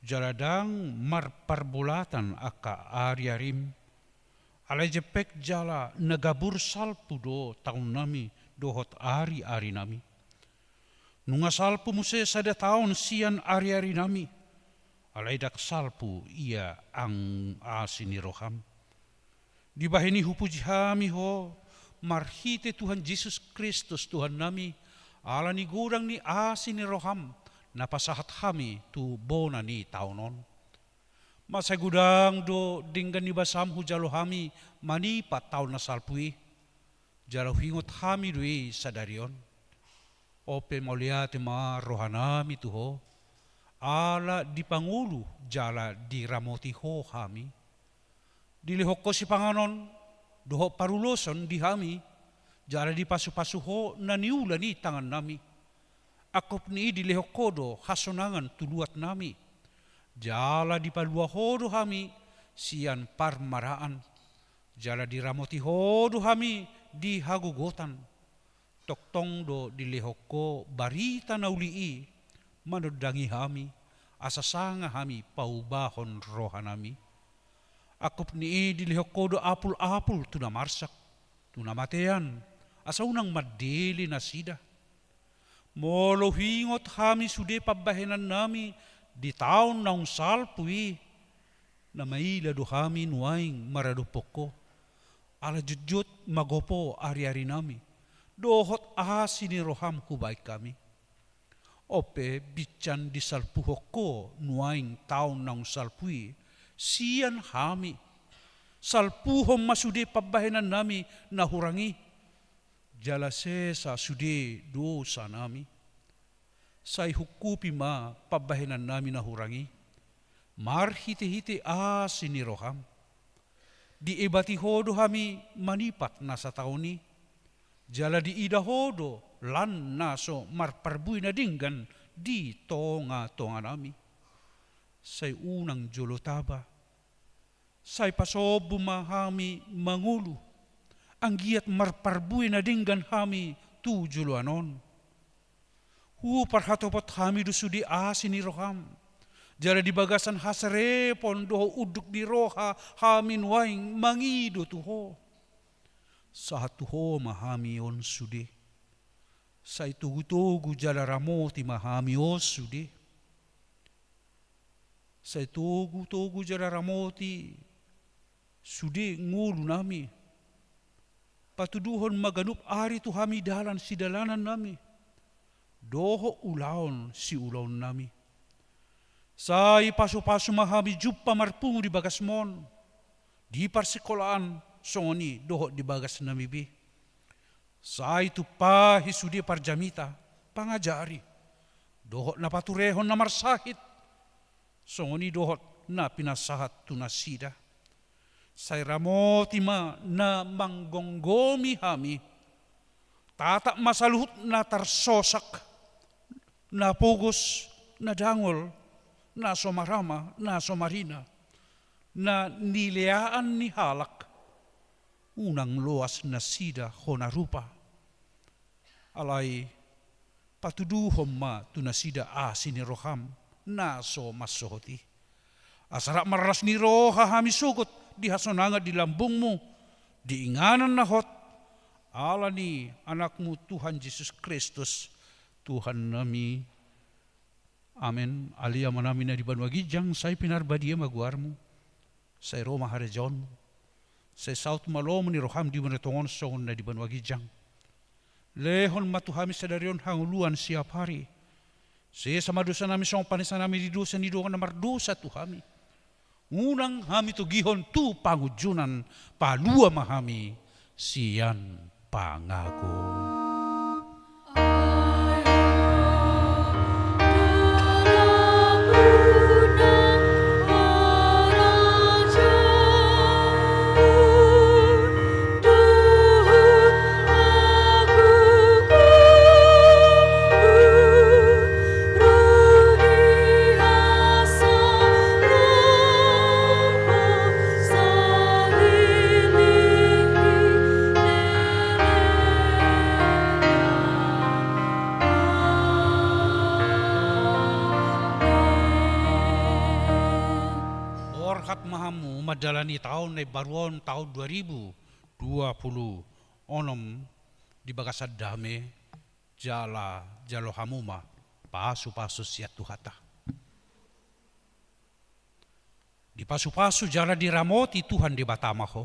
jala ndang marparbolatan angka ariarim, alai jempek jala na gabur salpu do taonnami dohot ariarinami. Nunga salpu muse sada taon sian ariarinami, alai ndang salpu ia anggo asi ni roham. Dibahen i hupuji hami Ho, marhite Tuhan Jesus Kristus Tuhannami, ala ni godang ni asi ni roham, na pasahat hami tu bona ni taon on. Mansai godang do denggan ni basam hujalo hami manipat taon na salpu i, jala huingot hami do i sadari on. Onpe mauliate ma rohanami tu Ho, ala dipangolu jala diramoti Ho hami. Dilehon Ho sipanganon dohot paruloson di hami, jala dipasupasu Ho na niula ni tangannami. Angkup ni i dilehon Ho do hasonangan tu luatnami, jala dipalua Ho do hami sian parmaraan, jala diramoti Ho do hami di hagogotan. Tongtong do dilehon Ho barita na uli i manondangi hami, asa sanga hami paubahon rohanami. Angkup ni i dilehon Ho do apulapul tu na marsak, tu na matean, asa unang mandele nasida. Molo huingot hami sude pambahenannami di taon naung salpu i, na maila do hami nuaeng maradophon Ho, ala jotjot magopo ariarinami, dohot asi ni roham hubahen hami. Onpe binsan disalpuhon Ho nuaeng taon naung salpu i sian hami. Salpuhon ma sude pambahenannami na hurang i, jala sesa sude dosanami. Sai ungkupi ma pambahenannami na hurang i marhitehite asi ni roham. Diebati Ho do hami manipat na sataon i, jala diida Ho do lan na so marparbue na denggan di tongatonganami. Sai unang jolo taba, sai pasombu ma hami mangolu, anggiat marparbue na denggan hami tu joloan on. Huparhatopot hami do sude asi ni roham, jala di bagasan haserepon dohot unduk ni roha hami nuaeng mangido tu Ho. Sahat tu Ho ma hami on sude. Sai togutogu jala ramoti ma hami on sude. Sai togutogu jala ramoti sude ngolunami. Patuduhon ma ganup ari tu hami dalan sidalanannami dohot ulaon siulaonnami. Sai pasupasu ma hami jumpa marpungu di bagasmon, di parsikolaan, songon i dohot di bagasnami be. Sai tumpahi sude parjamita, pangajari, dohot na paturehon na marsahit, songon i dohot na pinasahat tu nasida. Sai ramoti ma na manggomgomi hami. Tatap ma saluhut na tarsosak, na pogos, na dangol, na so marama, na so marina, na nileaan ni halak, unang loas nasida hona rupa. Alai patuduhon ma tu nasida asi ni roham, na so mansohot i. Asa rap marlas ni roha hami sogot di hasonangan di lambungmu, di inganan na hot, ala ni Anakmu Tuhan Jesus Kristus, Tuhannami. Amen. Ale Amanami na di banua ginjang, sai pinarbadia ma goarmu. Sai ro ma harajaonmu. Sai saut ma lomo ni roham di banua tonga on songon na di banua ginjang. Lehon ma tu hami sadari on hangoluan siapari. Sesa ma dosanami songon panesanami di dosa ni dongan na mardosa tu hami. Unang hami togihon tu pangunjunan, palua ma hami sian pangago. Borhat ma hamu mandalani taon na imbaru on, taon dua ribu dua puluh onom, di bagasan dame, jala jalo hamu ma pasupasu sian Tuhanta. Dipasupasu jala diramoti Tuhan Debata ma ho.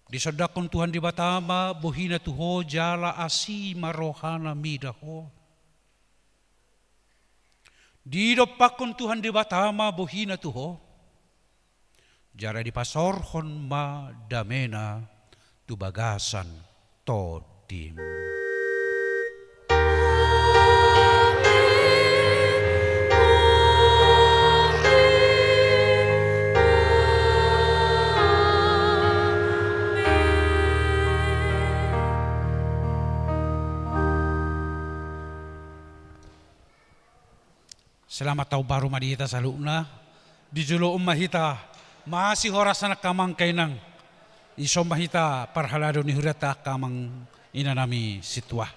Disondangkon Tuhan Debata ma bohina tu ho jala asi ma rohana mida ho. Didompakkon Tuhan Debata ma bohina tu ho, jala dipasaorhon ma damena tu bagasan tondim. Selamat taon baru ma di hita saluhutna. Di jolo on ma hita masihorasan angka amang, angka inang. Dison ma hita parhalado ni hurianta angka amang inanami sintua.